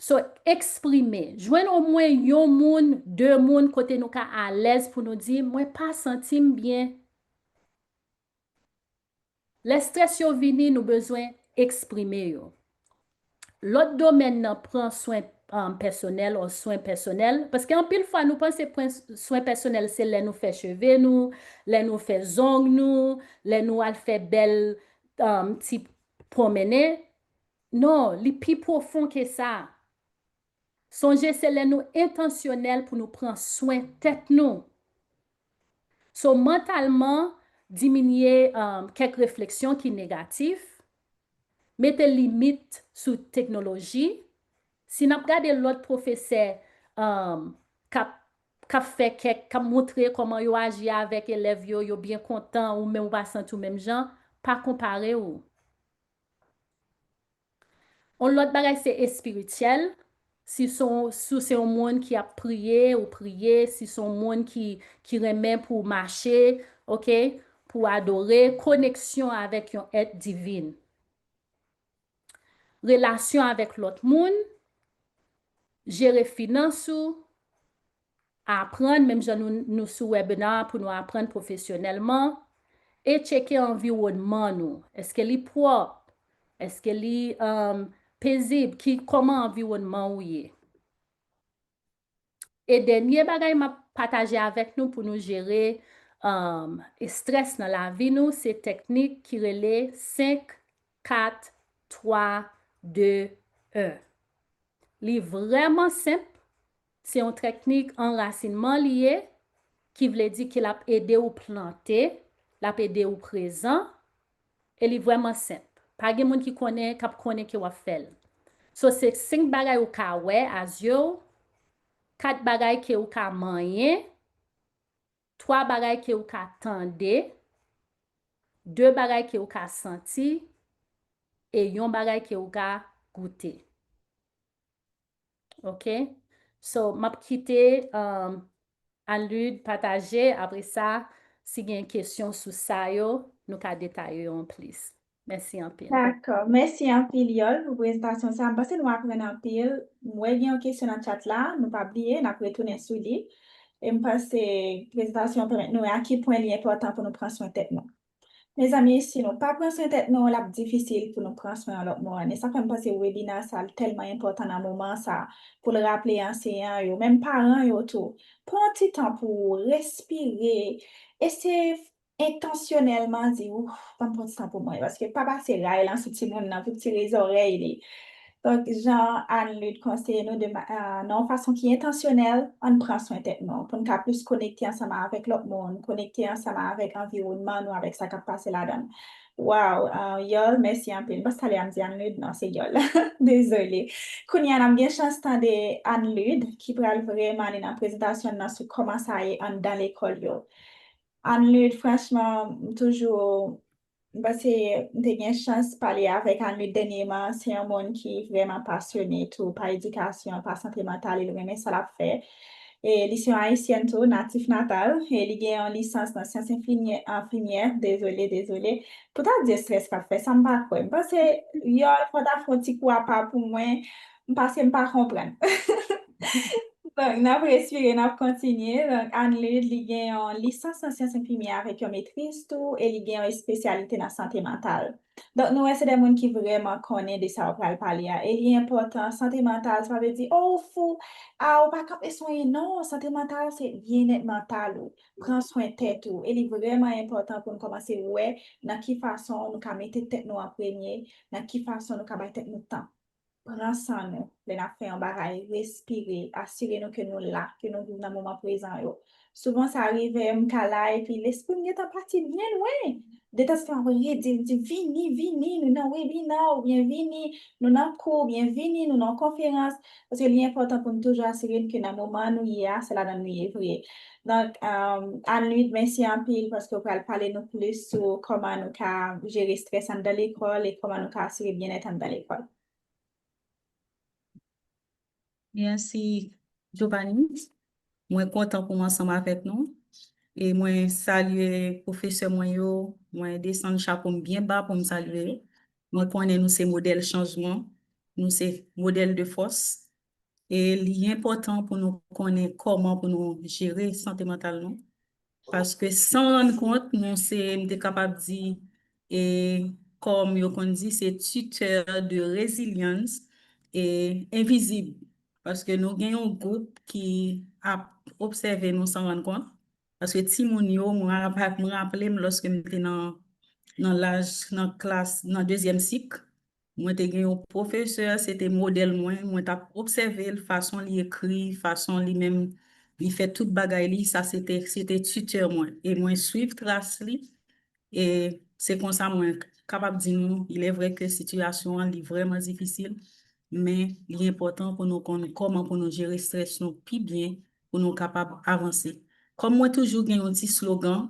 So, eksprime. Jwenn omwen yon moun, de moun kote nou ka alèz pou nou di, mwen pa santi m byen. Lè strès yo vini, nou bezwen eksprime yo. Lòt domèn nan pran swen um, pèsonèl ou swen pèsonèl. Paske anpil fwa nou panse pran swen pèsonèl se lè nou fè cheve nou, lè nou fè zong nou, lè nou al fè bèl um, ti pwonmennen. Non, li pi pwofon ke sa. Sonje se lè nou entansyonèl pou nou pran swen tèt nou. So, mantalman, diminye um, kèk refleksyon ki negatif, mete limit sou teknoloji. Si n ap gade lòt pwofesè um, k ap k ap fè kèk, k ap montre kòman yo aji avèk elèv yo, yo byen kontan, ou menm ou pa santi w menm jan, pa konpare w. Yon lòt bagay se espirityèl. Si se yon- si w se yon moun ki ap priye, ou priye, si se yon moun ki, ki renmen pou w mache, ok, pou w adore, koneksyon avèk yon èt divin. Relasyon avèk lòt moun, jere finans ou, aprann, menm jan nou, nou sou webinar pou nou aprann pwofesyonèlman, e tcheke anviwònman nou. Èske li pwòp? Èske li um, pezib? Ki, kòman anviwònman ou ye? E dènye bagay m ap pataje avèk nou pou nou jere um, estrès nan lavi nou, se teknik ki rele senk, kat, twa, de, en. Li vrèman senp. Se yon teknik anrasinman li ye, ki vle di ke l ap ede w plante, l ap ede w prezan, E li vrèman senp. Pa gen moun ki konnen, k ap konnen ke w ap fè l. So, se senk bagay ou ka wè a zye w, kat bagay ke ou ka manyen, twa bagay ke ou ka tande, de bagay ke ou ka santi, e yon bagay ke ou ka goute. Ok? So, m ap kite, um, Anlud pataje. Apre sa, si gen kesyon sou sa yo, nou ka detaye yo anplis. Mèsi anpil. Dakò. Mèsi anpil, Yòl, pou prezantasyon sa. M panse nou aprann anpil. M wè gen yon kesyon nan chat la. Nou pa bliye, n ap retounen sou li. E m panse prezantasyon an pèmèt nou wè a ki pwen li enpòtan pou nou pran swen tèt nou. Mezanmi, si nou pa pran swen tèt nou, l ap difisil pou nou pran swen yon lòt moun. E sa fè m panse webina sa tèlman enpòtan nan moman sa, pou l raple anseyan yo, menm paran yo tou. Pran yon ti tan pou ou respire, eseye entansyonèlman di, "Ouf, ban m pran ti tan pou mwen," paske pa pase ray lan sou timoun nan pou tire zòrèy li. Donk, jan Anlud konseye nou de ma- a, nan yon fason ki entansyonèl, ann pran swen tèt nou, pou n ka plis konekte ansanm avèk lòt moun, konekte ansanm avèk anviwònman nou, avèk sa k ap pase ladan l. Waw, a, Yòl, mèsi anpil. M panse talè a m di Anlud, non, se Yòl. Dezole. Kounye a, n ap gen chans tande Anlud, ki pral vrèman ale nan prezantasyon nan sou kòman sa ye anndan lekòl yo. Anlud, franchman, m toujou, m panse m te gen chans pale avèk Anlud dènyèman. Se yon moun ki vrèman pasyone tou pa edikasyon, pa sante mantal, e l renmen sa l ap fè. E li se yon Ayisyèn tou, natif natal, e li gen yon lisans nan syans enfimyè, enfimyè, dezole, dezole. Pou ta di estrès k ap fè sa, m pa kwè. M panse, Yòl, fò ta fè yon ti kou apa pou mwen, m panse m pa konprann. Donk, n ap respire, n ap kontinye. Donk, Anlud, li gen yon lisans nan syans enfimyè avèk yon metriz tou, e li gen yon espesyalite nan sante mantal. Donk, nou wè se de moun ki vrèman konnen de sa yo pral pale a. E li enpòtan, sante mantal, sa pa vle di, "Oh, ou fou, ah, ou pa kanpe sonye." Non, sante mantal, se byennèt mantal ou. Pran swen tèt ou. E li vrèman enpòtan pou nou kòmanse wè nan ki fason nou ka mete tèt nou an premye, nan ki fason nou ka bay tèt nou tan. Pran san nou lè n ap fè yon bagay, respire, asire nou ke nou la, ke nou viv nan moman prezan yo. Souvan sa rive, m ka la, epi lespri m gentan pati byen lwen. Detanzantan m ap redi, m di, "Vini, vini, nou nan webina, oubyen vini, nou nan kou, oubyen vini, nou nan konferans." Paske li enpòtan pou nou toujou asire n ke nan moman nou ye a, se ladan nou ye vre. Donk, um, Anlud, mèsi anpil paske w pral pale nou plis sou kòman nou ka jere estrès anndan lekòl e kòman nou ka asire byennèt anndan lekòl. Mèsi, Giovanni. Mwen kontan pou m ansanm avèk nou. E mwen salye pwofesè mwen yo. Mwen desann chapo m byen ba pou m salye yo. Mwen konnen nou se modèl chanjman. Nou se modèl de fòs. E li enpòtan pou nou konnen kòman pou nou jere sante mantal nou. Paske san rann kont, nou se, m te kapab di, e kòm yo konn di, se tuteur de résilience e envizib. Paske nou gen yon gwoup ki ap obsève nou san rann kont. Paske timoun yo, mwen rap-, mwen raple m lòske m te nan, nan laj, nan klas, nan dezyèm sik, mwen te gen yon pwofesè, se te modèl mwen, mwen t ap obsève l, fason li ekri, fason li menm, li fè tout bagay li, sa se te, se te titè mwen. E mwen swiv tras li, e se konsa mwen kapab di nou, il est vrai que sitiyasyon an, li vrèman difisil, men li enpòtan pou nou konn kòman pou nou jere estrès nou pi byen, pou nou kapab avanse. Kòm mwen toujou gen yon ti slogan,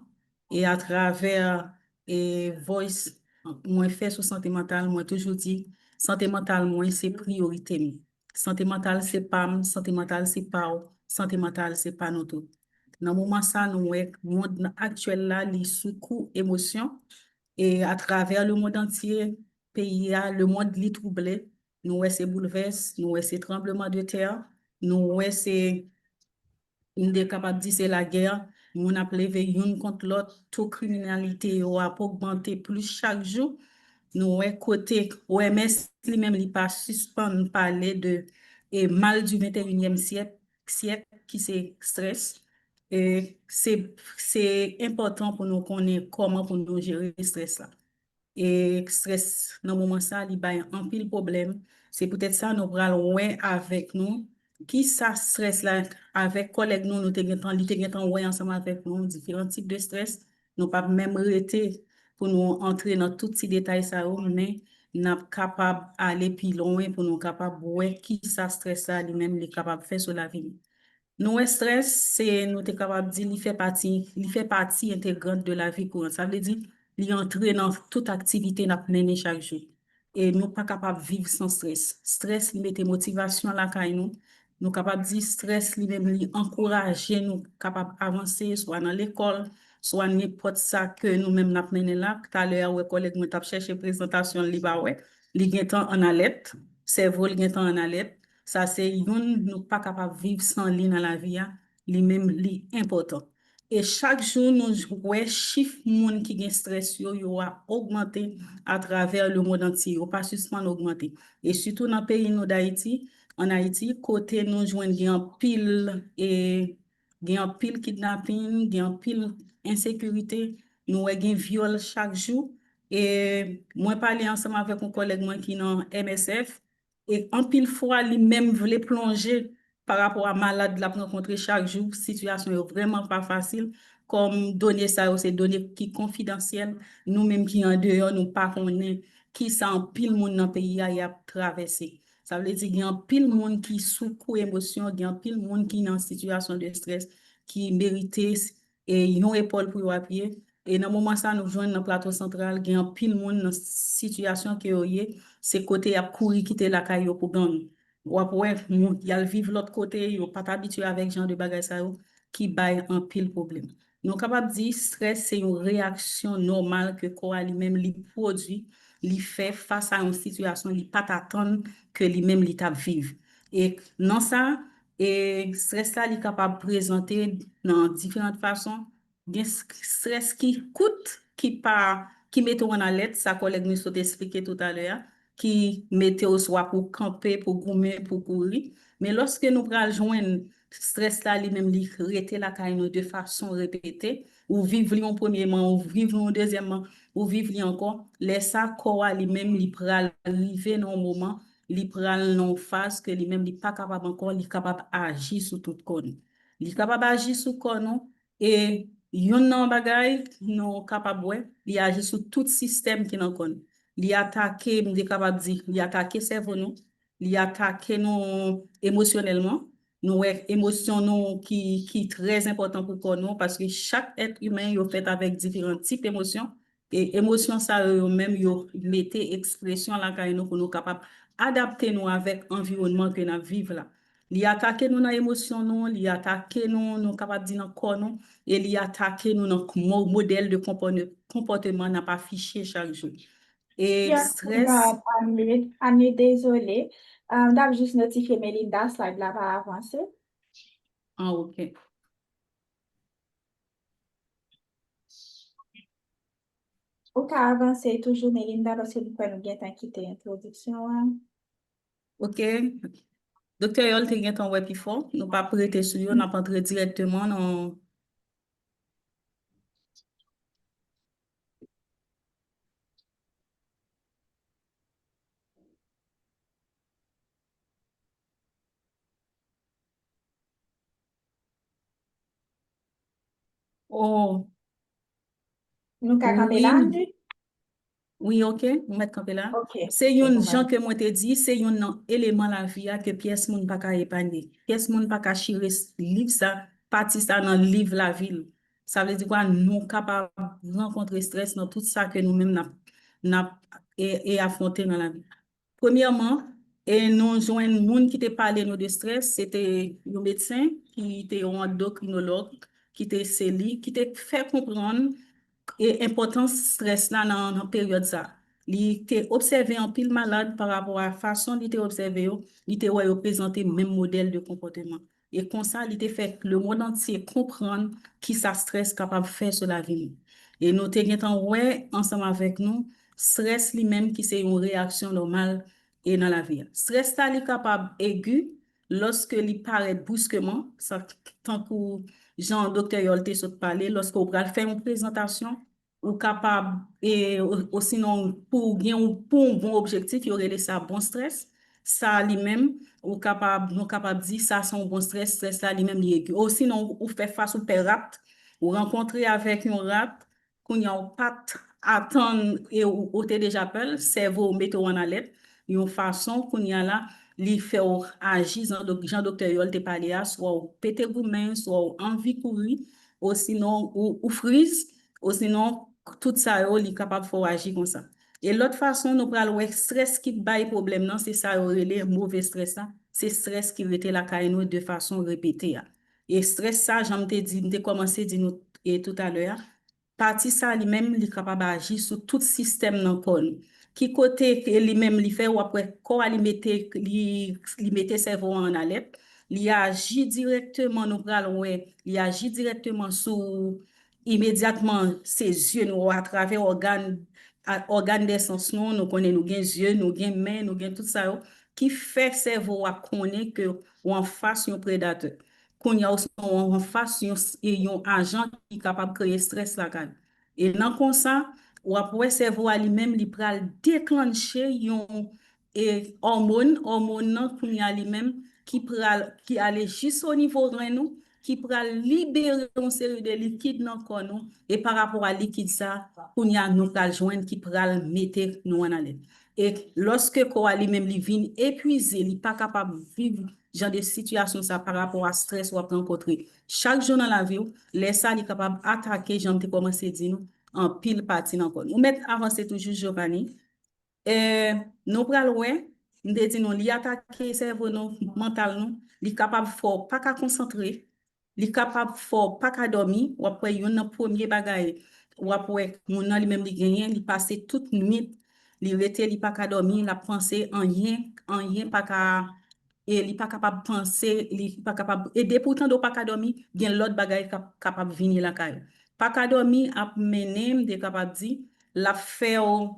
e atravè, e voice mwen fè sou sante mantal, mwen toujou di, sante mantal mwen se priyorite m. Sante mantal se pa m, sante mantal se pa w, sante mantal se pa nou tout. Nan moman sa, nou wè mond aktyèl la, li sou kou emosyon, e atravè lemond antye, peyi a, lemond, li twouble, nou wè se boulvès, nou wè se tranbleman de tè, nou wè se, m te kapab di se lagè, moun ap leve youn kont lòt, to kriminalite yo ap ogmante plis chak jou. Nou wè kote O M S li menm li pa sispann pale de, e, mal du vingt et unième siècle, siècle, ki se strès. E se, se enpòtan pou nou konnen kòman pou nou jere strès la. E strès nan moman sa, li bay anpil pwoblèm. Se poutèt sa nou pral wè avèk nou kisa strès la avèk kòlèg nou, nou te gentan, li te gentan wè ansanm avèk nou diferan tip de strès. Nou p ap menm rete pou nou antre nan tout ti detay sa yo, men n ap kapab ale pi lwen pou nou kapab wè kisa strès la li menm li kapab fè sou lavi nou. Nou wè strès, se, nou te kapab di, li fè pati, li fè pati entegrant de la vie courante. Sa vle di, li antre nan tout aktivite n ap mennen chak jou. E nou pa kapab viv san strès. Strès, li mete motivasyon lakay nou. Nou kapab di strès li menm li ankouraje nou kapab avanse, swa nan lekòl, swa nenpòt sa ke nou menm n ap mennen la. Talè a, ou wè kòlèg mwen t ap chèche prezantasyon l, li pa wè. Li gentan an alèt, sèvo l gentan an alèt. Sa se youn nou pa kapab viv san li nan lavi a. Li menm li enpòtan. E chak jou nou j- wè chif moun ki gen strès yo, yo a ogmante atravè le monde entier. Yo pa sispann ogmante. E sitou nan peyi nou Dayiti, an Ayiti, kote nou jwenn gen anpil, e, gen anpil kidnapin, gen anpil ensekirite, nou wè gen vyòl chak jou. E mwen pale ansanm avèk yon kòlèg mwen ki nan M S F, e anpil fwa li menm vle plonje pa rapò a malad l ap rankontre chak jou, sitiyasyon yo vrèman pa fasil. Kòm done sa yo se done ki konfidansyèl, nou menm ki andeyò, nou pa konnen kisa anpil moun nan peyi a y ap travèse. Sa vle di gen anpil moun ki sou kou emosyon, gen anpil moun ki nan sitiyasyon de strès, ki merite e yon epòl pou yo apiye. E nan moman sa nou jwenn nan Plato Santral, gen anpil moun nan sitiyasyon ke yo ye, se kote y ap kouri kite lakay yo pou gang. W ap wè moun, y al viv lòt kote, yo pa t abitye avèk jan de bagay sa yo, ki bay anpil pwoblèm. Nou kapab di strès se yon reyaksyon nòmal ke kò a li menm li pwodui, li fè fas a yon sitiyasyon li pa t atann ke li menm li t ap viv. E nan sa, e strès la li kapab prezante nan diferan fason. Gen s- strès ki kout, ki pa, ki mete w an alèt, sa kòlèg nou sot eksplike toutalè a, ki mete w swa pou kanpe, pou goumen, pou kouri. Men lòske nou pral jwenn strès la li menm li rete lakay nou de fason repete, ou viv li yon premye man, ou viv li yon dezyèm man, ou viv li ankò, lè sa kò a li menm li pral rive nan yon moman, li pral nan yon faz ke li menm li pa kapab ankò, li kapab aji sou tout kò nou. Li kapab aji sou kò nou, e youn nan bagay nou kapab wè, li aji sou tout sistèm ki nan kò nou. Li atake, m te kapab di, li atake sèvo nou, li atake nou emosyonèlman. Nou wè emosyon nou ki, ki trè enpòtan pou kò nou, paske chak èt imen yo fèt avèk diferan tip emosyon. E emosyon sa yo, yo menm, yo mete ekspresyon lakay nou pou nou kapab adapte nou avèk anviwònman ke n ap viv la. Li atake nou nan emosyon nou, li atake nou, nou kapab di nan kò nou, e li atake nou nan k- mo- modèl de konpòne- konpòteman n ap afiche chak jou. E Yes, strès. God, Annie, Annie, dezole. Um, n ap jis notifye Melinda, slide la pa avanse. Ah, ok. Ou ka avanse toujou, Melinda, paske m kwè nou gentan kite entwodiksyon an. Ok. Doktè Yol te gentan wè pi fò. Nou p ap rete sou yo, n ap antre dirèkteman nan Oh. Nou ka kanpe la, Annie? Wi, ok, ou mèt kanpe la. Ok, se youn jan ke mwen te di, se youn nan eleman lavi a ke pyès moun pa ka epanye. Pyès moun pa ka chire s- liv sa, pati sa nan liv lavi l. Sa vle di kwa, nou kapab rankontre strès nan tout sa ke nou menm n ap, n ap e, e afwonte nan lavi. Premyèman, e nou jwenn moun ki te pale nou de strès, se te yon medsen ki te yon andokrinològ, ki te se li, ki te fè konprann e enpòtans strès la nan, nan peryòd sa. Li te obsève anpil malad pa rapò a fason li te obsève yo, li te wè yo prezante menm modèl de konpòteman. E konsa, li te fè lemonn antye konprann kisa strès kapab fè sou lavi nou. E nou te gentan wè ansanm avèk nou, strès li menm ki se yon reyaksyon nòmal e nan lavi a. Strès la, li kapab egi lòske li parèt briskeman, sa tankou jan doktè Yol te sot pale, lòske w pral fè yon prezantasyon, ou kapab, e, o- osinon pou w gen yon, pou yon bon objektif, yo rele sa bon strès. Sa li menm, ou kapab, nou kapab di sa se yon bon strès, strès la li menm li egi. Osinon ou fè fas, ou pè rat, ou rankontre avèk yon rat, kounye a ou pa t atann e ou, ou te deja pè l, sèvo w mete w an alèt, yon fason kounye a la, li fè w aji jan dok-, jan doktè Yol te pale a, swa w pete goumen, swa w anvi kouri, osinon ou, ou friz, osinon tout sa yo, li kapab fè w aji konsa. E lòt fason, nou pral wè strès ki bay pwoblèm nan, se sa yo rele move strès la. Se strès ki rete lakay nou de fason repete a. E strès sa, jan m te di, m te kòmanse di nou e toutalè a, pati sa li menm, li kapab aji sou tout sistèm nan kò nou. Ki kote ke li menm li fè, w ap wè kò a li mete, li, li mete sèvo a an alèt, li aji dirèkteman, nou pral wè, li aji dirèkteman sou, imedyatman, se zye nou, atravè ògàn, a- ògàn dè sans nou, nou konnen nou gen zye, nou gen men, nou gen tout sa yo, ki fè sèvo a konnen ke w anfas yon predatè. Kounye a ou se yon anfas yon, yon ajan ki kapab kreye strès lakay ou. E nan konsa, w ap wè sèvo a li menm li pral deklanche yon e òmòn, òmòn nan kounye a li menm ki pral, ki ale jis o nivo ren nou, ki pral libere yon seri de likid nan kò nou, e pa rapò a likid sa, kounye a nou pral jwenn ki pral mete nou an alèt. E lòske kò a li menm li vin epwize, li pa kapab viv jan de sitiyasyon sa pa rapò a strès w ap rankontre chak jou nan lavi w, lè sa li kapab atake, jan m te kòmanse di nou, anpil pati nan kò nou. Ou mèt avanse toujou, Giovanni. E nou pral wè, m te di nou, li atake sèvo nou, mantal nou, li kapab fè w pa ka konsantre, li kapab fè w pa ka dòmi, w ap wè youn nan premye bagay, w ap wè moun nan li menm li genyen, li pase tout nwit, li rete, li pa ka dòmi, l ap panse anyen, anyen pa ka, e li pa kapab panse, li pa kapab, e depi w tande w pa ka dòmi, gen lòt bagay k ap kapab vini lakay ou. Pa ka dòmi ap mennen, m te kapab di, l ap fè w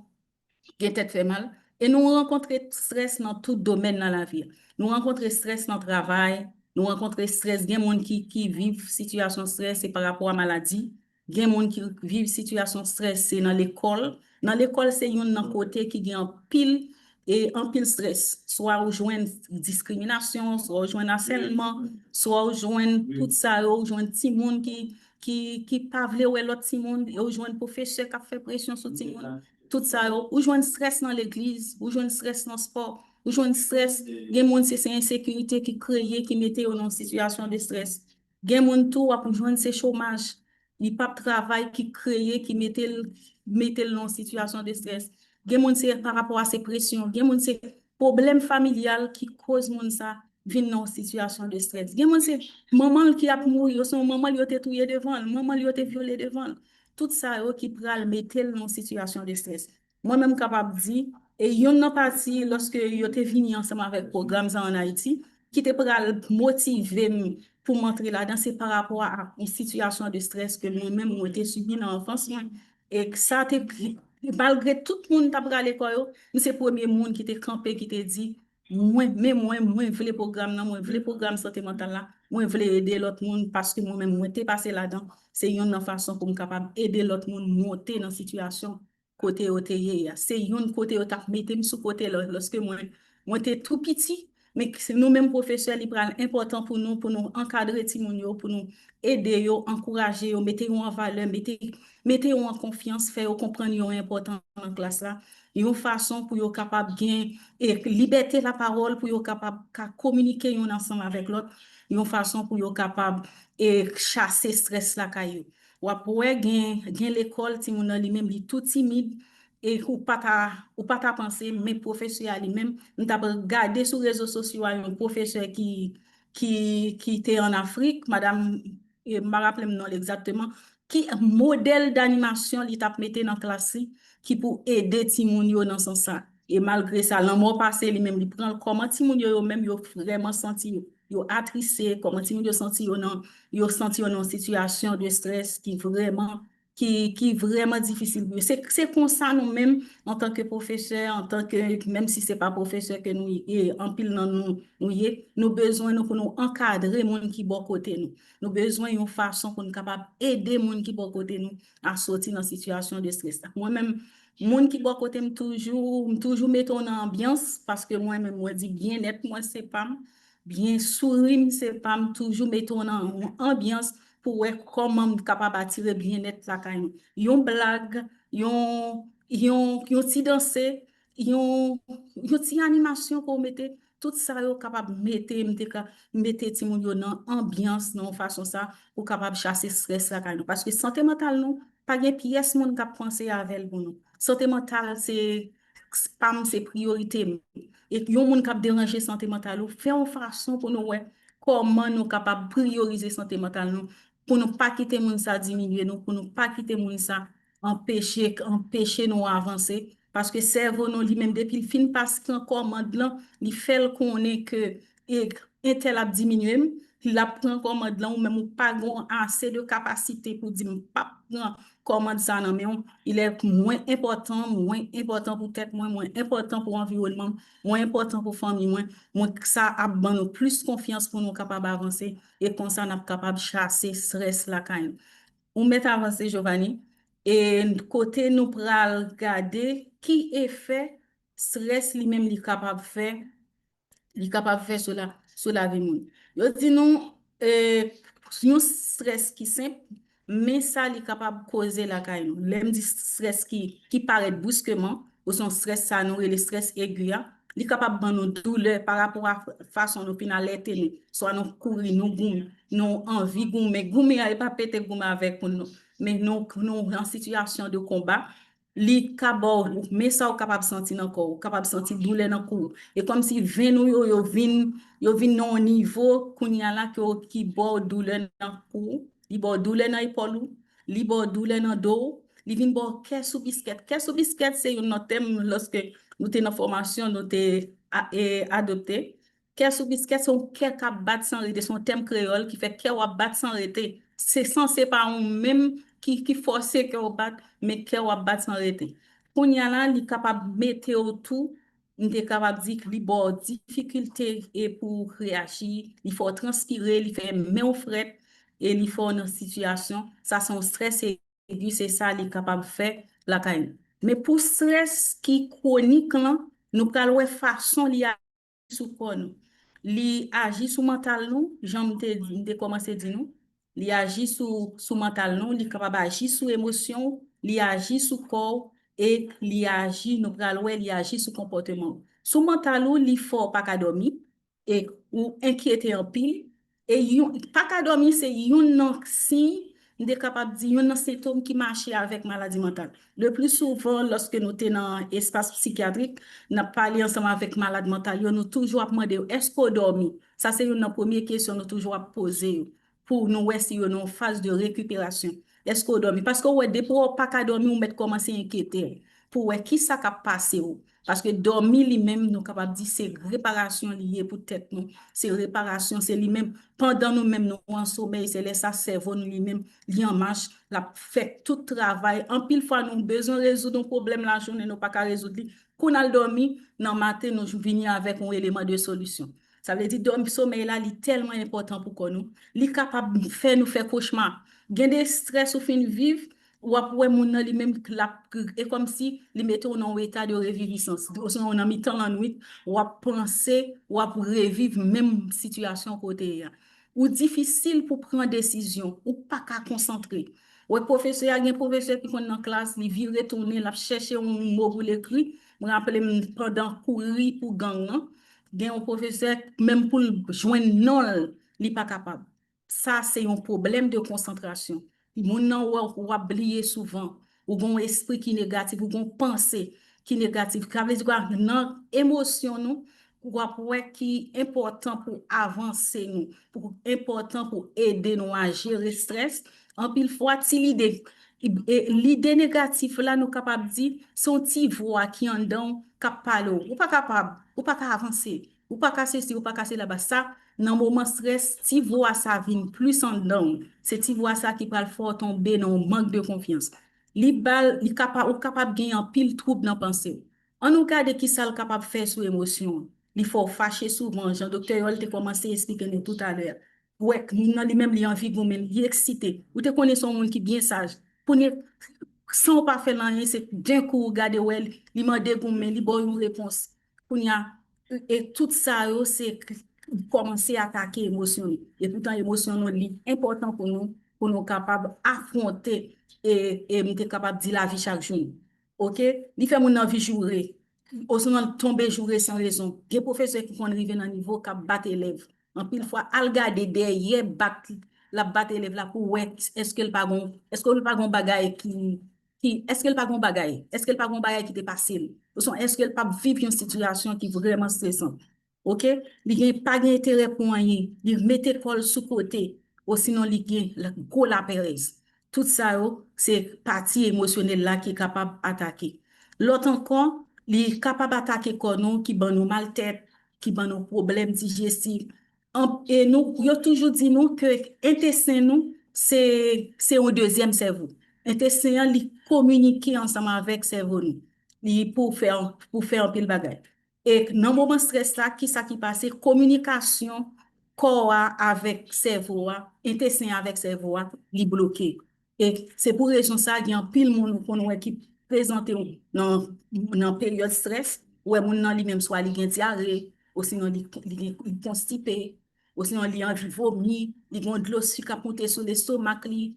gen tèt fè mal. E nou rankontre strès nan tout domèn nan lavi a. Nou rankontre strès nan travay, nou rankontre strès, gen moun ki, ki viv sitiyasyon strès, se pa rapò a maladi. Gen moun ki viv sitiyasyon strès, se nan lekòl. Nan lekòl, se youn nan kote ki gen anpil, e anpil strès. Swa ou jwenn diskriminasyon, swa ou jwenn asèlman, swa ou jwenn tout sa yo, ou jwenn timoun ki, ki, ki pa vle wè lòt timoun, e ou jwenn pwofesè k ap fè presyon sou timoun. Tout sa yo, ou jwenn strès nan legliz, ou jwenn strès nan spò, ou jwenn strès, gen moun se, se ensekirite ki kreye, ki mete yo nan sitiyasyon de strès. Gen moun tou, w ap jwenn se chomaj, li p ap travay, ki kreye, ki mete l, mete l nan sitiyasyon de strès. Gen moun se pa rapò a se presyon, gen moun se pwoblèm familyal ki koz moun sa vin nan yon sitiyasyon de strès. Gen moun se manman l ki ap mouri, osnon manman l yo te touye devan l, manman l yo te vyole devan l. Tout sa yo ki pral mete l nan sitiyasyon de strès. Mwen menm kapab di, e youn nan pati, lòske yo te vini ansanm avèk pwogram sa ann Ayiti, ki te pral motive m pou m antre ladan, se pa rapò a yon sitiyasyon de strès ke mwen menm mwen te sibi nan anfans mwen. E sa te, malgre tout moun t ap rale kò yo, m se premye moun ki te kanpe, ki te di, mwen, men mwen, mwen vle pwogram nan, mwen vle pwogram sante mantal la, mwen vle ede lòt moun, paske mwen menm, mwen te pase ladan. Se youn nan fason pou m kapab ede lòt moun monte nan sitiyasyon kote yo te ye a. Se youn kote yo t ap mete m sou kote lò-, lòske mwen, mwen te tou piti. Men k-, nou menm pwofesè, li pral enpòtan pou nou, pou nou ankadre timoun yo, pou nou ede yo, ankouraje yo, mete yo an valè, mete, mete yo an konfyans, fè yo konprann yo enpòtan nan klas la. Yon fason pou yo kapab gen, e, libète lapawòl, pou yo kapab ka kominike youn ansanm avèk lòt, yon fason pou yo kapab, e, chase strès lakay yo. W ap wè gen, gen lekòl, timoun nan li menm, li tou timid, e ou pa ta, ou pa ta panse, men pwofesè a li menm, m t ap gade sou rezo sosyo a yon pwofesè ki, ki, ki te ann Afrik, madanm, e m pa raple m non l egzakteman, ki modèl danimasyon li t ap mete nan klas li, ki pou ede timoun yo nan sans sa. E malgre sa, lanmò pase li menm, li pran l. Kòman timoun yo, yo menm, yo vrèman santi yo, yo atriste, kòman timoun yo santi yo nan, yo santi yo nan yon sitiyasyon de strès ki vrèman, ki, ki vrèman difisil pou yo. Se, se konsa nou menm, antanke pwofesè, antanke, menm si se pa pwofesè ke nou ye, anpil nan nou, nou ye, nou bezwen nou pou nou ankadre moun ki bò kote nou. Nou bezwen yon fason pou nou kapab ede moun ki bò kote nou a soti nan sitiyasyon de strès la. Mwen menm, moun ki bò kote m toujou, m toujou mete w nan anbyans, paske mwen menm, mwen di byennèt mwen se pa m, byen souri m se pa m, toujou mete w nan yon anbyans pou wè kòman m kapab atire byennèt lakay nou. Yon blag, yon, yon, yon ti danse, yon, yon ti animasyon ke w mete, tout sa yo kapab mete, m te ka mete timoun yo nan anbyans, nan yon fason sa, pou kapab chase strès lakay nou. Paske sante mantal nou, pa gen pyès moun k ap panse avè l pou nou. Sante mantal, se pa m, se priyorite m. E yon moun k ap deranje sante mantal ou, fè yon fason pou nou wè kòman nou kapab priyorize sante mantal nou, pou nou pa kite moun sa diminye nou, pou nou pa kite moun sa anpeche, anpeche nou avanse, paske sèvo nou li menm, depi l fin pas pran kòmand lan, li fè l konnen ke, e, entèl ap diminye m, l ap pran kòmand lan, ou menm ou pa gen ase de kapasite pou di m p ap pran kòmand sa nan men w. Il est moins important, mwen enpòtan pou tèt mwen, mwen enpòtan pou anviwònman m, mwen enpòtan pou fanmi mwen, mwen sa ap ban nou plis konfyans pou nou kapab avanse, e konsa n ap kapab chase strès lakay nou. Ou mèt avanse, Giovanni, e kote nou pral gade ki efè strès li menm li kapab fè, li kapab fè sou la, sou lavi moun. Yo di nou, e, yon strès ki senp, men sa li kapab koze lakay nou. Lè m di strès ki, ki parèt briskeman, ou se yon strès sa nou rele strès egi a, li kapab ban nou doulè pa rapò a fason nou fin alète nou. Swa nou kouri, nou goumen, nou anvi goumen. Goumen an, e pa pete goumen avèk moun, non. Men nou, nou an sitiyasyon de konba, li ka ba w, men sa w kapab santi nan kò w, ou kapab santi doulè nan kò w. E kòmsi venn ou yo, yo vin, yo vin nan yon nivo, kounye a la, ke w, ki ba w doulè nan kò w, li ba w doulè nan epòl ou, li ba w doulè nan do w, li vin ba w kè sou biskèt. Kè sou biskèt se youn nan tèm, lòske nou te nan fòmasyon, nou te a-, e, adopte. Kè sou biskèt se yon kè k ap bat san rete, se yon tèm kreyòl ki fè kè w ap bat san rete. Se sanse pa ou menm ki, ki fòse kè w bat, men kè w ap bat san rete. Kounye a la, li kapab mete w tou, m te kapab di, li ba w difikilte e pou w reyaji, li fè w transpire, li fè men w frèt, e li fè w nan sitiyasyon. Sa se yon strès egi, se sa li kapab fè lakay nou. Men pou strès ki kwonik lan, nou pral wè fason li sou kò nou. Li aji sou mantal nou, jan m te, m te kòmanse di nou. Li aji sou, sou mantal nou, li kapab aji sou emosyon w, li aji sou kò w, e li aji, nou pral wè, li aji sou konpòteman w. Sou mantal ou, li fè w pa ka dòmi, e ou enkyete anpil, e yon, pa ka dòmi se youn nan siy, m te kapab di, youn nan sentòm ki mache avèk maladi mantal. Le pli souvan, lòske nou te nan espas sikyatrik, n ap pale ansanm avèk malad mantal yo, nou toujou ap mande yo, èske w dòmi? Sa se youn nan premye kesyon nou toujou ap poze yo, pou nou wè si yo nan yon faz de rekiperasyon. Èske w dòmi? Paske w wè, depi w pa ka dòmi, ou mèt kòmanse enkyete w, pou w wè kisa k ap pase w. Paske dòmi li menm, nou kapab di se reparasyon li ye pou tèt nou. Se reparasyon, se li menm. Pandan nou menm nou an somèy, se lè sa sèvo nou li menm, li an mach, l ap fè tout travay. Anpil fwa nou bezwen rezoud yon pwoblèm lajounen, nou pa ka rezoud li. Kou n al dòmi, nan maten nou vini avèk yon eleman de solisyon. Sa vle di dòmi, somèy la, li tèlman enpòtan pou kò nou. Li kapab fè nou fè kochma. Gen de estrès ou fin viv, w ap wè moun nan li menm l ap, e kòmsi li mete w nan yon eta de revivisans. Osnon nan mitan lannwit, w ap panse, w ap reviv menm sitiyasyon kote ye a. Ou difisil pou pran desizyon, ou pa ka konsantre. Wè pwofesè a, gen pwofesè ki konn nan klas, li vire tounen, l ap chèche yon mo pou l ekri. Mwen raple m pandan kouri pou gang nan, gen yon pwofesè, menm pou l jwenn non l, li pa kapab. Sa se yon pwoblèm de konsantrasyon. Moun nan wè w ap bliye souvan. Ou gen yon espri ki negatif, ou gen yon panse ki negatif. Sa vle di kwa? Nan emosyon nou, w ap wè ki enpòtan pou avanse nou, pou enpòtan pou ede nou a jere estrès. Anpil fwa, ti lide, e, lide negatif la, nou kapab di, se yon ti vwa ki anndan w k ap pale w. Ou pa kapab, ou pa ka avanse, ou pa ka sesi, ou pa ka sela. Sa, nan moman estrès, ti vwa sa vin plis anndan w. Se ti vwa sa ki pral fè w tonbe nan yon mank de konfyans. Li ba l, li kapa-, ou kapab gen anpil twoub nan panse w. Ann nou gade kisa l kapab fè sou emosyon w. Li fè w fache souvan, jan Doktè Yol te kòmanse esplike nou toutalè a. Ou wè, moun nan li menm, li anvi goumen, li eksite. Ou te konnen se yon moun ki byen saj. Kounye, san w pa fè l anyen, se denkou ou gade wè l, li mande goumen, li ba w yon repons. Kounye a, e tout sa yo, se k-, kòmanse atake emosyon nou. E poutan, emosyon nou, li enpòtan pou nou pou nou kapab afwonte e, e m te kapab di lavi chak jou nou. Oke? Li fè moun nan anvi joure, osinon l tonbe joure san rezon. Gen pwofesè ki konn rive nan nivo k ap bat elèv. Anpil fwa, al gade dèyè bat, l ap bat elèv la pou wè èske l pa gon, èske l pa gon bagay ki, ki, èske l pa gon bagay, èske l pa gon bagay ki te pase l. Osnon èske l p ap viv yon sitiyasyon ki vrèman stresan. Oke? Li gen, pa gen enterè pou anyen. Li mete kò l sou kote. Osinon li gen la, gwo laperèz. Tout sa yo, se pati emosyonèl la ki kapab atake. Lòt ankò, li kapab atake kò nou, ki ban nou maltèt, ki ban nou pwoblèm dijestif. An, e nou, yo toujou di nou ke entesten nou, se, se yon dezyèm sèvo. Entesten an, li kominike ansanm avèk sèvo nou. Li pou fè, pou fè anpil bagay. E nan moman strès la, kisa ki pase? Kominikasyon kò a avèk sèvo a, entesten avèk sèvo a, li bloke. E se pou rezon sa, gen anpil moun ou konn wè ki prezante w nan, nan peryòd strès, ou wè moun nan li menm swa li gen dyare, osinon li, li, li konstipe, osinon li anvi vomi, li gen dlo sik ap monte sou lestomak li,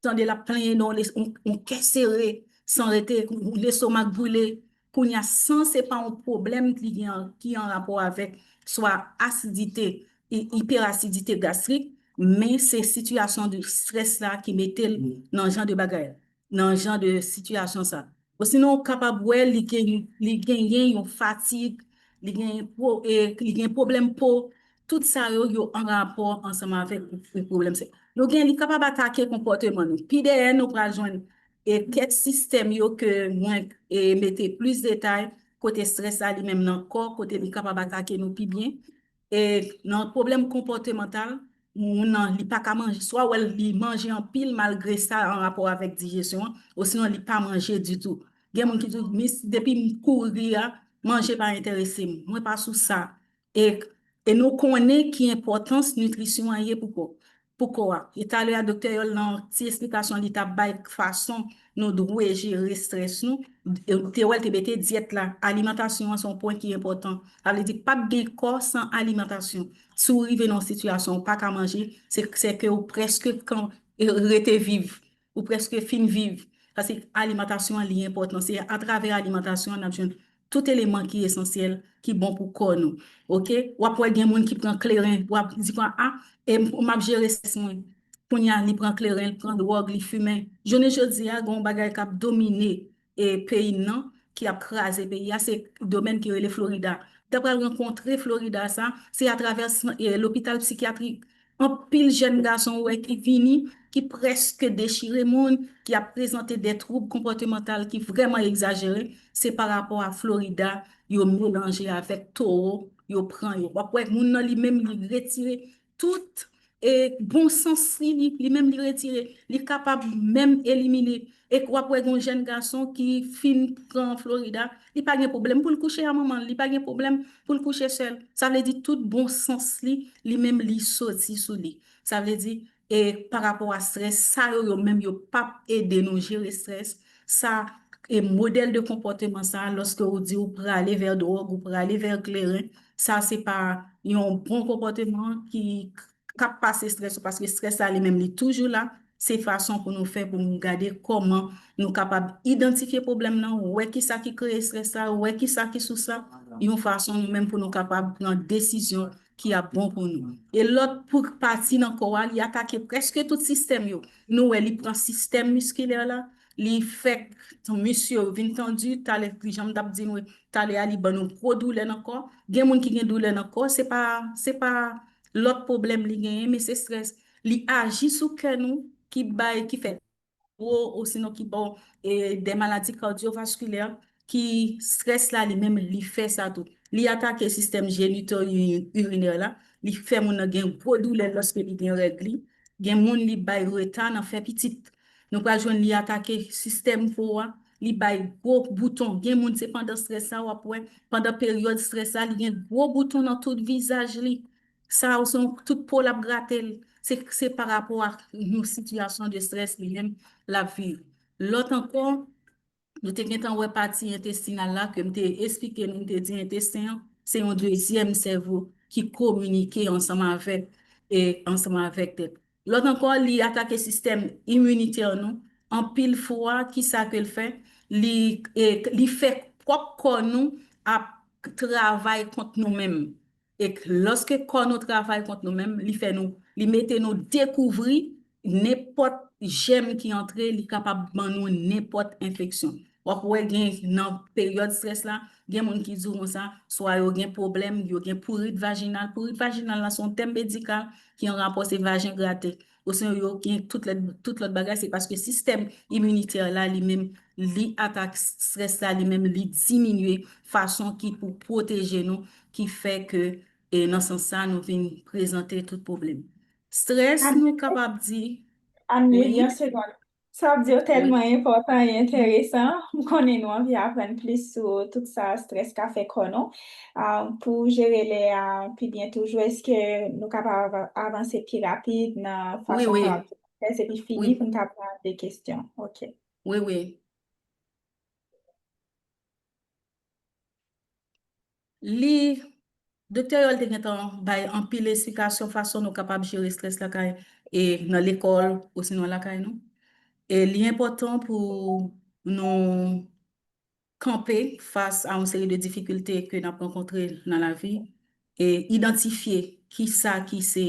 tande l ap plenyen nan yon, yon, yon kè sere, san rete, lestomak boule. Kounye a, san se pa yon pwoblèm ki gen, ki an rapò avèk swa asidite, i- iperasidite gastrik, men se sitiyasyon de strès la ki mete l nan jan de bagay, nan jan de sitiyasyon sa. Osinon, ou kapab wè li gen, li genyen yon fatig, li gen, pro, e, li gen pwoblèm po, tout sa yo, yo an rapò ansanm avèk pwoblèm sa. Nou gen, li kapab atake konpòteman nou. Pi dèyè, nou pral jwenn e kèk sistèm yo ke mwen e mete plis detay, kote strès la li menm nan kò, kote li kapab atake nou pi byen. E nan pwoblèm konpòtemantal, moun nan li pa ka manje, swa w wè l li manje anpil malgre sa an rapò avèk dijesyon an, osinon li pa manje ditou. Gen moun ki di, "Mis, depi m kouri a, manje pa enterese m, mwen pa sou sa." E, e nou konnen ki enpòtans nitrisyon an ye pou kò, pou kò a. E talè a, Doktè Yol, nan ti esplikasyon li t ap bay fason nou dwe jere strès nou, e, te wè l te mete dyèt la. Alimantasyon an se yon pwen ki enpòtan. Sa vle di, p ap gen kò san alimantasyon. Si w rive nan yon sitiyasyon ou pa ka manje, se, se ke ou prèske kan, e, rete viv. Ou prèske fin viv. Paske alimantasyon an, li enpòtan. Se atravè alimantasyon an, n ap jwenn tout eleman ki esansyèl, ki bon pou kò nou. Oke? W ap wè gen moun ki pran kleren, w ap di, "A, e m, m ap jere strès mwen." Kounye a, li pran kleren, li pran dwòg, li fimen. Jounen jodi a, gen yon bagay k ap domine e peyi n nan, ki ap kraze peyi a, se domèn ki rele Florida. Te pral rankontre Florida sa, se atravè, e, lopital psikyatrik. Anpil jèn gason ou wè ki vini, ki prèske dechire moun, ki ap prezante de twoub konpòtemantal ki vrèman egzajere, se pa rapò a Florida, yo melanje avèk towo, yo pran yo. W ap wè moun nan li menm li retire tout, e, bon sans li, li, li menm li retire, li kapab menm elimine. E w ap wè gen yon jèn gason ki fin pran Florida, li pa gen pwoblèm pou l kouche a manman l, li pa gen pwoblèm pou l kouche sèl. Sa vle di tout bon sans li, li menm li soti sou li. Sa vle di, e pa rapò a strès, sa yo, yo menm yo p ap ede nou jere strès. Sa, e modèl de konpòteman sa, lòske ou di ou prale vè dwòg, ou prale vè kleren, sa se pa yon bon konpòteman ki k ap pase strès ou, paske strès la li menm li toujou la. Se fason pou nou fè pou nou gade kòman nou kapab idantifye pwoblèm nan, wè kisa ki kreye strès la, wè kisa ki sous la, yon fason nou menm pou nou kapab pran desizyon ki ap bon pou nou. E lòt pou pati nan kò a, li atake prèske tout sistèm yo. Nou wè li pran sistèm miskilè la, li fè mis yo vin tandi, talè, jan m t ap di nou talè a, li ban nou gwo doulè nan kò. Gen moun ki gen doulè nan kò, se pa, se pa lòt pwoblèm li genyen, men se strès. Li aji sou kè nou, ki bay, ki fè gwo, osinon ki ba w, e, de maladi kadyovaskilè, ki strès la li menm, li fè sa tou. Li atake sistèm jenito uri-, irinè la, li fè moun nan gen gwo doulè lòske li gen règ li. Gen moun li bay reta nan fè pitit. Nou pral jwenn li atake sistèm po a, li bay gwo bouton. Gen moun se pandan strès sa w ap wè, pandan peryòd strès la, li gen gwo bouton nan tout vizaj li. Sa se yon tout po l ap grate l. Se, se pa rapò ak yon sitiyasyon de strès li menm l ap viv. Lòt ankò, nou te gentan wè pati entestinal la ke m te esplike nou, m te di entesten an, se yon dezyèm sèvo ki kominike ansanm avèk, e ansanm avèk tèt. Lòt ankò, li atake sistèm iminitè nou. Anpil fwa, ki sa ke l fè? Li, e, li fè pwòp kò nou ap travay kont nou menm. E k-, lòske kò nou travay kont nou menm, li fè nou, li mete nou dekouvri nenpòt jèm ki antre, li kapab ban nou nenpòt enfeksyon. W ap wè gen nan peryòd estrès la, gen moun ki di w konsa, swa yo gen pwoblèm, yo gen pourit vajinal. Pourit vajinal la se yon tèm medikal ki an rapò, se vajen grate. Osinon yo gen tout lòt, tout lòt bagay, se paske sistèm iminitè la li menm, li atak estrès la, li menm li diminye fason ki pou pwoteje nou, ki fè ke, e nan sans sa, nou vin prezante tout pwoblèm. Estrès, nou kapab di, Anne, wi, yon segonn. Sa w ap di yo tèlman enpòtan e enteresan. M konnen nou anvi aprann plis sou tout sa estrès ka fè kò nou. Ah, pou jere lè a pi byen toujou, èske nou kapab avanse pi rapid nan fason sa w ap di estrès epi fini pou n ka pran de kesyon? Ok. Wi, wi. Li, Doktè Yol te gentan bay anpil esplikasyon fason nou kapab jere estrès lakay, e nan lekòl, osinon lakay nou. E li enpòtan pou nou kanpe fas a yon seri de difikilte ke n ap rankontre nan lavi, e idantifye ki sa ki se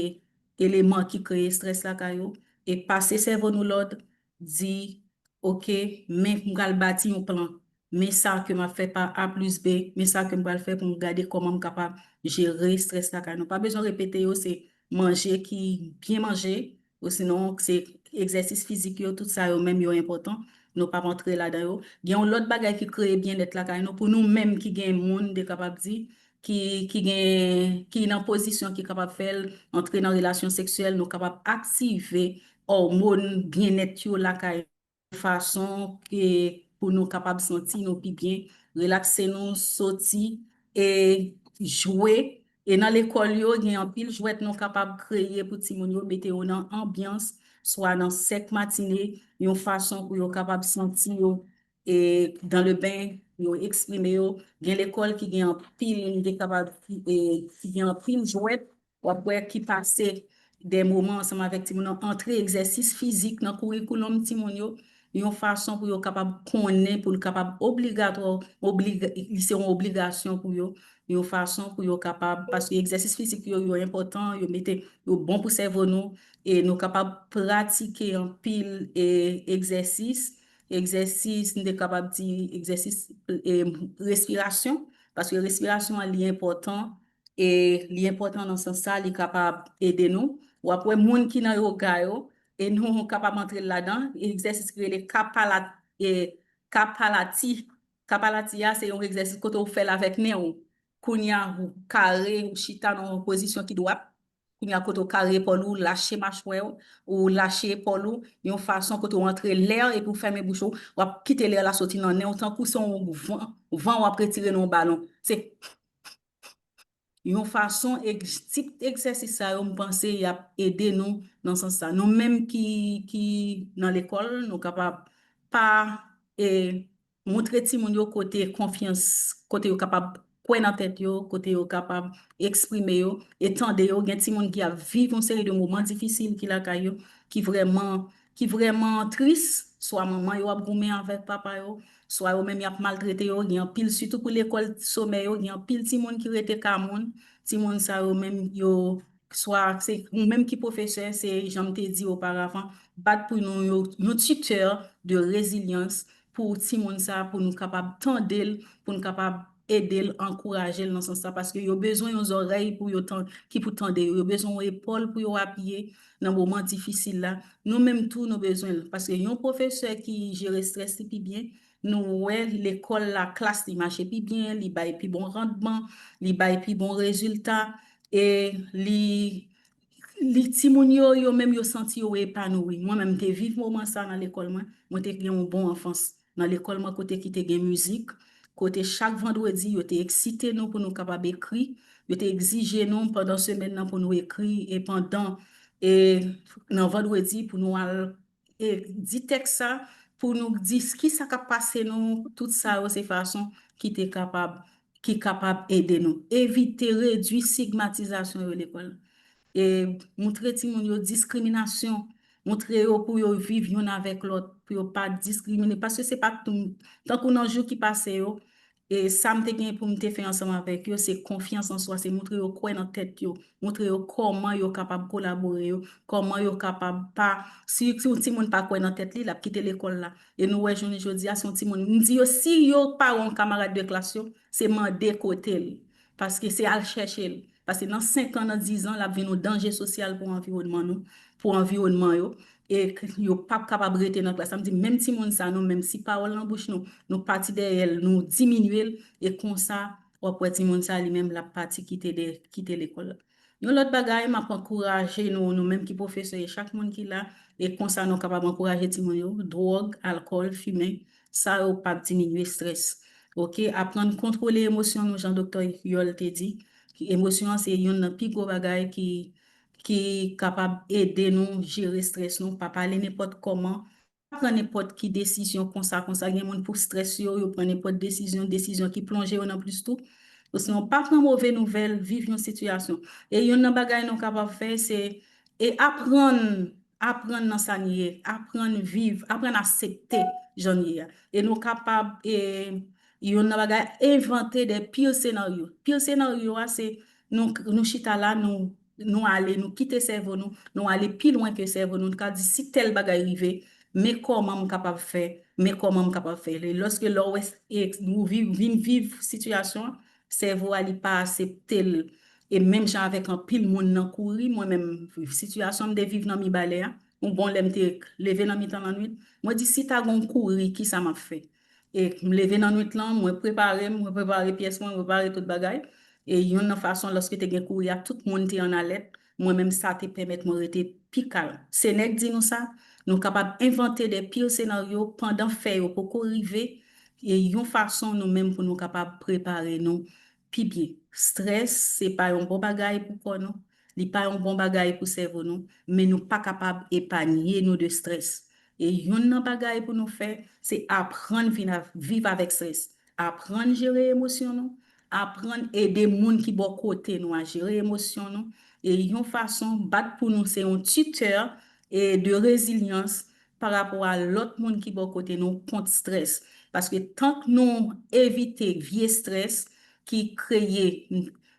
eleman ki kreye estrès lakay ou, e pase sèvo nou lòd, di, ok, men m pral bati yon plan, men sa ke m ap fè pa A plis B, men sa ke m pral fè pou m gade kòman m kapab jere estrès lakay nou. Pa bezwen repete yo, se manje ki byen manje, osinon se egzèsis fizik yo, tout sa yo menm yo enpòtan. Nou p ap antre ladan yo. Gen yon lòt bagay ki kreye byennèt lakay nou, pou nou menm ki gen moun, te kapab di, ki, ki gen, ki nan pozisyon ki kapab fè l antre nan relasyon seksyèl, nou kapab aktive òmòn byennèt yo lakay fason ke pou nou kapab santi nou pi byen, relakse nou, soti e jwe. E nan lekòl yo, gen anpil jwèt nou kapab kreye pou timoun yo, mete yo nan anbyans, swa nan sèk matine, yon fason pou yo kapab santi yo, e, dans le bain, yo eksprime yo. Gen lekòl ki gen anpil, ki kapab, e, ki gen anpil jwèt, w ap wè ki pase de moman ansanm avèk timoun nan, antre egzèsis fizik nan kourikoulòm timoun yo, yon fason pou yo kapab konnen, pou l kapab obligatwa, obliga-, li se yon obligasyon pou yo, yon fason pou yo kapab, paske egzèsis fizik yo, yo enpòtan, yo mete, yo bon pou sèvo nou, e nou kapab pratike anpil, e, egzèsis, egzèsis, nou te kapab di egzèsis, e, respirasyon, paske respirasyon an, li enpòtan, e li enpòtan nan sans sa, li kapab ede nou. W ap wè moun ki nan yoga yo, e nou kapab antre ladan, egzèsis ki rele kapala-, e, kapalati. Kapalati a, se yon egzèsis kote w fè l avèk nen w. Kounye a, ou kare, ou chita nan yon pozisyon ki dwat. Kounye a, kote w kare epòl ou, lache machwè w, ou lache epòl ou, yon fason kote w antre lè epi w fèmen bouch ou, w ap kite lè la soti nan nen w tankou se yon van, van w ap retire nan yon balon. Se yon fason, tip egzèsis sa yo, m panse y ap ede nou nan sans sa. Nou menm ki, ki nan lekòl, nou kapab pa, e, montre timoun yo kote konfyans, kote yo kapab kwè nan tèt yo, kote yo kapab eksprime yo, e tande yo. Gen timoun ki ap viv yon seri de moman difisil ki lakay yo, ki vrèman, ki vrèman tris, swa manman yo ap goumen avèk papa yo, swa yo menm y ap maltrete yo, gen anpil, sitou pou lekòl somè yo, gen anpil timoun ki rete ka moun, timoun sa yo menm yo, swa se ou menm ki pwofesè, se jan m te di oparavan, bat pou nou yo, yon titè de rezilyans pou timoun sa, pou nou kapab tande l, pou nou kapab ede l, ankouraje l nan sans sa, paske yo bezwen yon zòrèy pou yo tan-, ki pou tande yo, yo bezwen yon epòl pou yo apiye nan moman difisil la. Nou menm tou, nou bezwen l, paske yon pwofesè ki jere estrès li pi byen, nou wè lekòl la, klas li mache pi byen, li bay pi bon randman, li bay pi bon rezilta, e li, li timoun yo, yo menm yo santi yo epanoui. Mwen menm, m te viv moman sa nan lekòl mwen. Mwen te gen yon bon anfans nan lekòl mwen, kote ki te gen mizik, kote chak vandredi, yo te eksite nou pou nou kapab ekri. Yo te egzije nou pandan semèn nan pou nou ekri, e pandan, e nan vandredi, pou nou al e di tèks sa pou nou di s-, ki sa k ap pase nou, tout sa yo se fason ki te kapab, ki kapab ede nou. Evite, redwi estigmatizasyon yo lekòl. E moutre timoun yo diskriminasyon, moutre yo pou yo viv youn avèk lòt, pou yo pa diskrimine, paske se pa tout, tankou nan jou ki pase yo, e sa m te gen pou m te fè ansanm avèk yo, se konfyans an swa, se moutre yo kwè nan tèt yo, moutre yo kòman yo kapab kolabore yo, kòman yo kapab pa, si, si yon timoun pa kwè nan tèt li, l ap kite lekòl la. E nou wè jounen jodi a, si yon timoun, m di yo, si yo pa wè yon kamarad de klas yo, se mande kote l, paske se al chèche l. Paske nan senk an, nan diz an, l ap vin yon danje sosyal pou anviwònman nou, pou anviwònman yo. E k- yo p ap kapab rete nan klas la. M di, menm timoun sa, nou menm, si pawòl nan bouch nou, nou pati dèyè l, nou diminye l, e konsa, w ap wè timoun sa, li menm, l ap pati kite de, kite lekòl la. Yon lòt bagay, m ap ankouraje nou, nou menm ki pwofesè, e chak moun ki la, e konsa nou kapab ankouraje timoun yo, dwòg, alkòl, fimen, sa yo p ap diminye estrès. Oke, aprann kontwole emosyon nou, jan Doktè Yol te di. Emosyon an se youn nan pi gwo bagay ki, ki kapab ede nou jere estrès nou. Pa pale nenpòt kòman. Pa pran nenpòt ki desizyon konsa, konsa. Gen moun pou estrès yo, yo pran nenpòt desizyon, desizyon ki plonje yo nan plis tou. Osinon, pa pran move nouvèl, viv yon sitiyasyon. E youn nan bagay nou kapab fè, se e aprann, aprann nan sa n ye, aprann viv, aprann aksepte jan n ye a. E nou kapab, e, youn nan bagay, envante de pire senaryo. Pire senaryo a, se nou, nou chita la, nou, nou ale, nou kite sèvo nou, nou ale pi lwen ke sèvo nou. Nou ka di, si tèl bagay rive, men kòman m kapab fè, men kòman m kapab fè. E lòske lè w wè, e, nou viv, vin viv sitiyasyon an, sèvo a li pa aksepte l. E menm jan avèk anpil moun nan kouri, mwen menm, sitiyasyon m te viv nan Mibalè a, yon bon lè m te leve nan mitan lannwit, mwen di, si ta gon kouri, kisa m ap fè? E m leve nan nwit lan, mwen prepare m, mwen prepare pyès mwen, mwen prepare tout bagay. E youn nan fason, lòske te gen kouri a, tout moun te an alèt, mwen menm sa te pèmèt mwen rete pi kalm. Se nèg di nou sa, nou kapab envante de pire senaryo pandan fè yo poko rive, e yon fason nou menm pou nou kapab prepare nou pi byen. Estrès, se pa yon bon bagay pou kò nou, li pa yon bon bagay pou sèvo nou, men nou pa kapab epanye nou de estrès. E youn nan bagay pou nou fè, se aprann vin av- viv avèk estrès. Aprann jere emosyon nou, aprann ede moun ki bò kote nou a jere emosyon nou. E yon fason, bat pou nou se yon titè e de rezilyans pa rapò a lòt moun ki bò kote nou kont estrès. Paske tank nou evite vye estrès ki kreye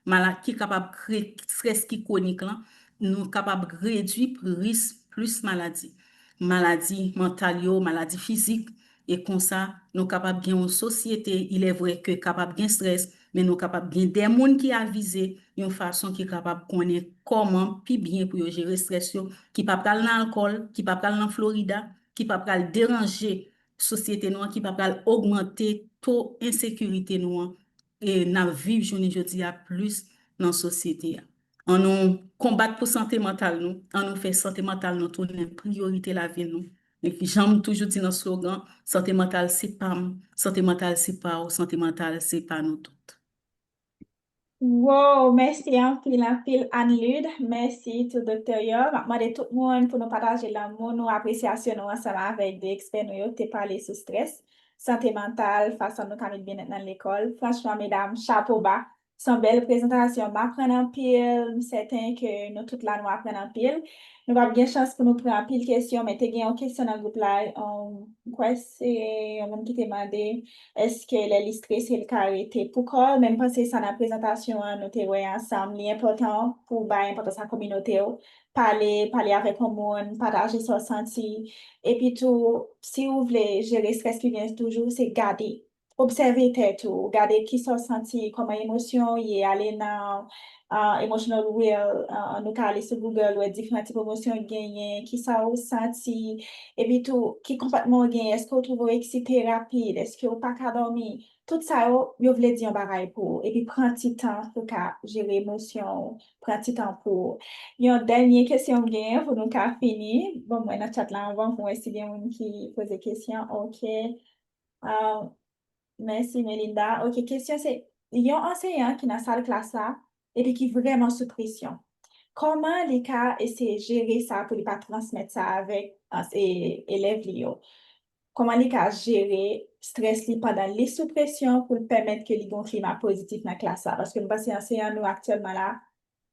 mala- ki kapab kreye estrès ki kwonik lan, nou kapab redwi risk plis maladi. Maladi mantal yo, maladi fizik, e konsa, nou kapab gen yon sosyete, il est vrai ke kapab gen estrès, men nou kapab gen de moun ki avize yon fason ki kapab konnen kòman pi byen pou yo jere estrès yo, ki pa pral nan alkòl, ki pa pral nan Florida, ki pa pral deranje sosyete nou an, ki pa pral ogmante to ensekirite nou an, e n ap viv jounen jodi a plis nan sosyete a. An nou konbat pou sante mantal nou, an nou fè sante mantal nou tounen priyorite lavi nou. E jan m toujou di nan slogan, sante mantal se pa m, sante mantal se pa w, sante mantal se pa nou tout. Wow, mèsi anpil, anpil, Anne Lude. Mèsi tou, Doktè Yol. M ap mande tout moun pou nou pataje lanmou nou, apresyasyon nou ansanm avèk de ekspè nou yo ki te pale sou estrès, sante mantal, fason nou ka met byennèt nan lekòl. Franchman, medam, chapo ba. Se yon bèl prezantasyon. M aprann anpil. M sèten ke nou tout la, nou aprann anpil. Nou p ap gen chans pou nou pran anpil kesyon, men te gen yon kesyon nan gwoup la. Um, m kwè se yon moun ki te mande èske lè li estrese, li ka rete pou kò l. Men m panse sa nan prezantasyon an, nou te wè ansanm. Li enpòtan pou w bay enpòtans a kominote w. Pale, pale avèk yon moun, pataje sa w santi. Epi tou, si w vle jere estrès ki vin toujou, se gade. Obsève tèt ou, gade kisa w santi, kòman emosyon w ye, ale nan ah, emotional wheel, ah, nou ka ale sou Google, wè diferan tip emosyon w genyen, kisa w santi, epi tou, ki konpòtman w genyen, èske w twouve w eksite rapid, èske w pa ka dòmi, tout sa yo, yo vle di yon bagay pou ou, epi pran ti tan pou w ka jere emosyon w, pran ti tan pou ou. Yon dènye kesyon m genyen pou nou ka fini, bon, mwen nan chat la anvan pou mwen si gen moun ki poze kesyon, ok. Ah, Mèsi, Melinda. Ok, kesyon se, yon anseyan ki nan sal klas la, epi ki vrèman sou presyon, kòman li ka eseye jere sa pou li pa transmèt sa avèk, e, elèv li yo? Kòman li ka jere estrès li pandan li sou presyon pou l pèmèt ke li gen yon klima pozitif nan klas la? Paske m panse anseyan nou aktyèlman la,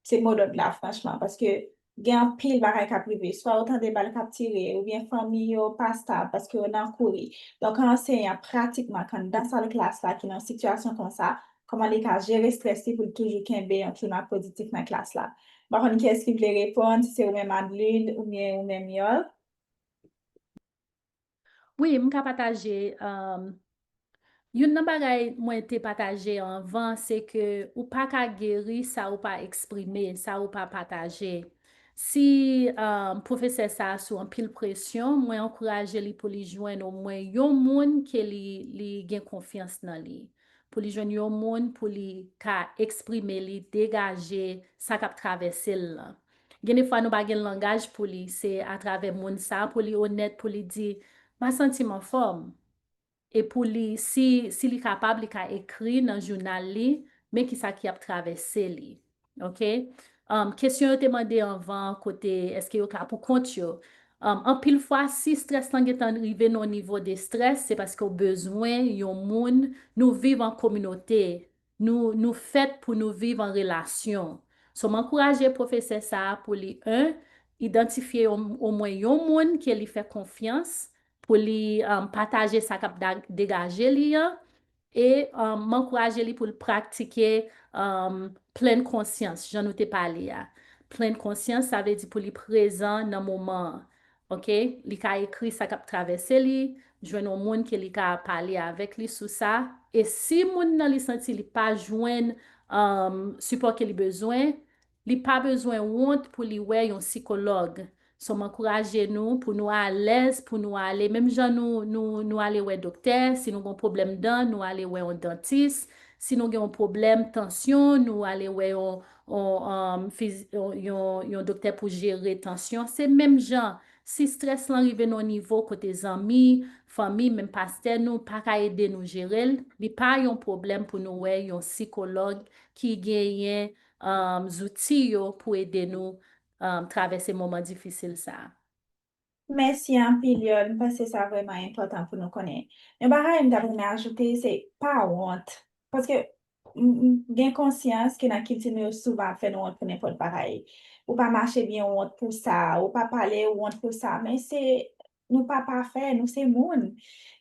se modòd la, franchman, paske gen anpil bagay k ap rive. Swa ou tande bal k ap tire, oubyen fanmi yo pa stab paske yo nan kouri. Donk, yon anseyan, pratikman, k anndan sal klas la, ki nan yon sitiyasyon konsa, kòman li ka jere estrès li pou l toujou kenbe yon klima pozitif nan klas la? M pa konn kiyès ki vle reponn, si se ou menm, Adlide, oubyen ou menm, Yòl. Wi, m ka pataje. Um, youn nan bagay mwen te pataje anvan, se ke ou pa ka geri sa ou pa eksprime, sa ou pa pataje. Si um, pwofesè sa a sou anpil presyon, mwen ankouraje li pou li jwenn omwen yon moun ke li, li gen konfyans nan li. Pou li jwenn yon moun pou li ka eksprime li, degaje sa k ap travèse l lan. Gen de fwa nou pa gen langaj pou li, se atravè moun sa a pou li onèt, pou li di, "M pa santi m anfòm." E pou li, si, si li kapab, li ka ekri nan jounal li, men kisa ki ap travèse li. Ok? Um, kesyon yo te mande anvan, kote èske yo ka pou kont yo. Um, anpil fwa, si strès lan gentan rive nan yon nivo de strès, se paske w bezwen yon moun, nou viv an kominote, nou, nou fèt pou nou viv an relasyon. So, m ankouraje pwofesè sa a pou li, en, idantifye omwen yon moun ke li fè konfyans pou li um, pataje sa k ap degaje li an, e um, m ankouraje li pou l praktike um, plenn konsyans, jan nou te pale a. Plenn konsyans, sa vle di pou li prezan nan moman an. Ok? Li ka ekri sa k ap travèse li, jwenn yon moun ke li ka pale avèk li sou sa. E si moun nan li santi li pa jwenn um, sipò ke li bezwen, li pa bezwen wont pou li wè yon sikològ. So, m ankouraje nou pou nou alèz, pou nou ale, menm jan nou, nou, nou ale wè doktè, si nou gen yon pwoblèm dan, nou ale wè yon dantis, si nou gen yon pwoblèm tansyon, nou ale wè yon, yon, um, fiz, yon, yon, yon doktè pou jere tansyon. Se menm jan, si strès lan rive nan yon nivo kote zanmi, fanmi, menm pastè nou pa ka ede nou jere l, li pa yon pwoblèm pou nou wè yon sikològ ki genyen um, zouti yo pou ede nou um, travèse moman difisil sa a. Mèsi anpil, Yòl. M panse sa vrèman enpòtan pou nou konnen. Yon bagay m ta renmen ajoute, se pa wont. Paske m, m gen konsyans ke nan kilti nou yo souvan ap fè nou wont pou nenpòt bagay. Ou pa mache byen, wont pou sa, ou pa pale, wont pou sa. Men se nou pa pafè, nou se moun.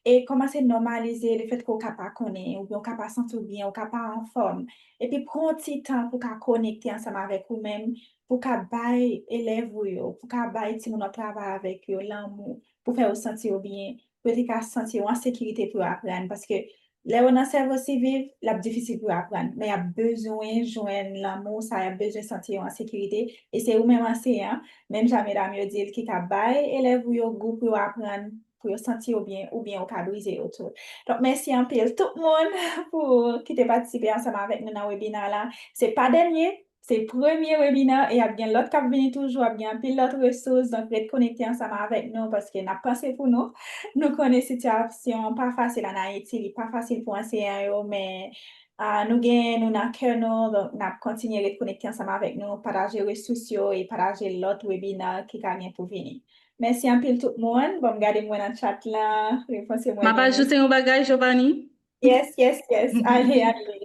E kòmanse nòmalize lefètke w ka pa konnen, oubyen w ka pa santi w byen, w ka pa anfòm. Epi pran yon ti tan pou w ka konekte ansanm avèk ou menm, pou w ka bay elèv ou yo, pou w ka bay timoun w ap travay avèk yo lanmou, pou fè yo santi yo byen, pou yo te ka santi yo an sekirite pou yo aprann. Paske lè yo nan sèvo siviv, l ap difisil pou yo aprann. Men y ap bezwen jwenn lanmou sa, y ap bezwen santi yo an sekirite. E se ou menm anseyan, menm jan medam yo di l, ki ka bay elèv ou yo gou pou yo aprann, pou yo santi yo byen, oubyen ou ka brize yo tou. Donk, mèsi anpil tout moun pou ki te patisipe ansanm avèk nou nan webina la. Se pa dènye, se premye webina e ap gen lòt k ap vini toujou, ap gen anpil lòt resous. Donk, ret konekte ansanm avèk nou paske n ap panse pou nou. Nou konnen sitiyasyon an pa fasil ann Ayiti, li pa fasil pou anseyan yo, men a, nou gen nou nan kè nou, donk n ap kontinye ret konekte ansanm avèk nou, pataje resous yo e pataje lòt webina ki ka gen pou vini. Mèsi anpil tout moun. Bon, m gade m wè nan chat lan, repons yo mwen. M ap ajoute yon bagay, Giovanni. Yes, yes, yes. Ale, ale.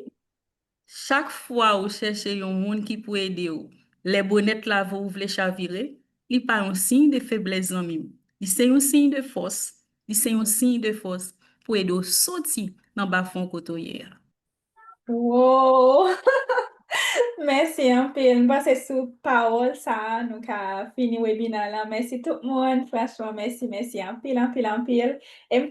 Chak fwa ou chèche yon moun ki pou ede w, lè bonèt lave w vle chavire, li pa yon siy de feblès, zanmi m. Li se yon siy de fòs. Li se yon siy de fòs pou ede w soti nan bafon kote w ye a. Wow! Mèsi anpil. M panse sou pawòl sa a, nou ka fini webina lan. Mèsi tout moun. Franchman, mèsi, mèsi anpil, anpil, anpil. E m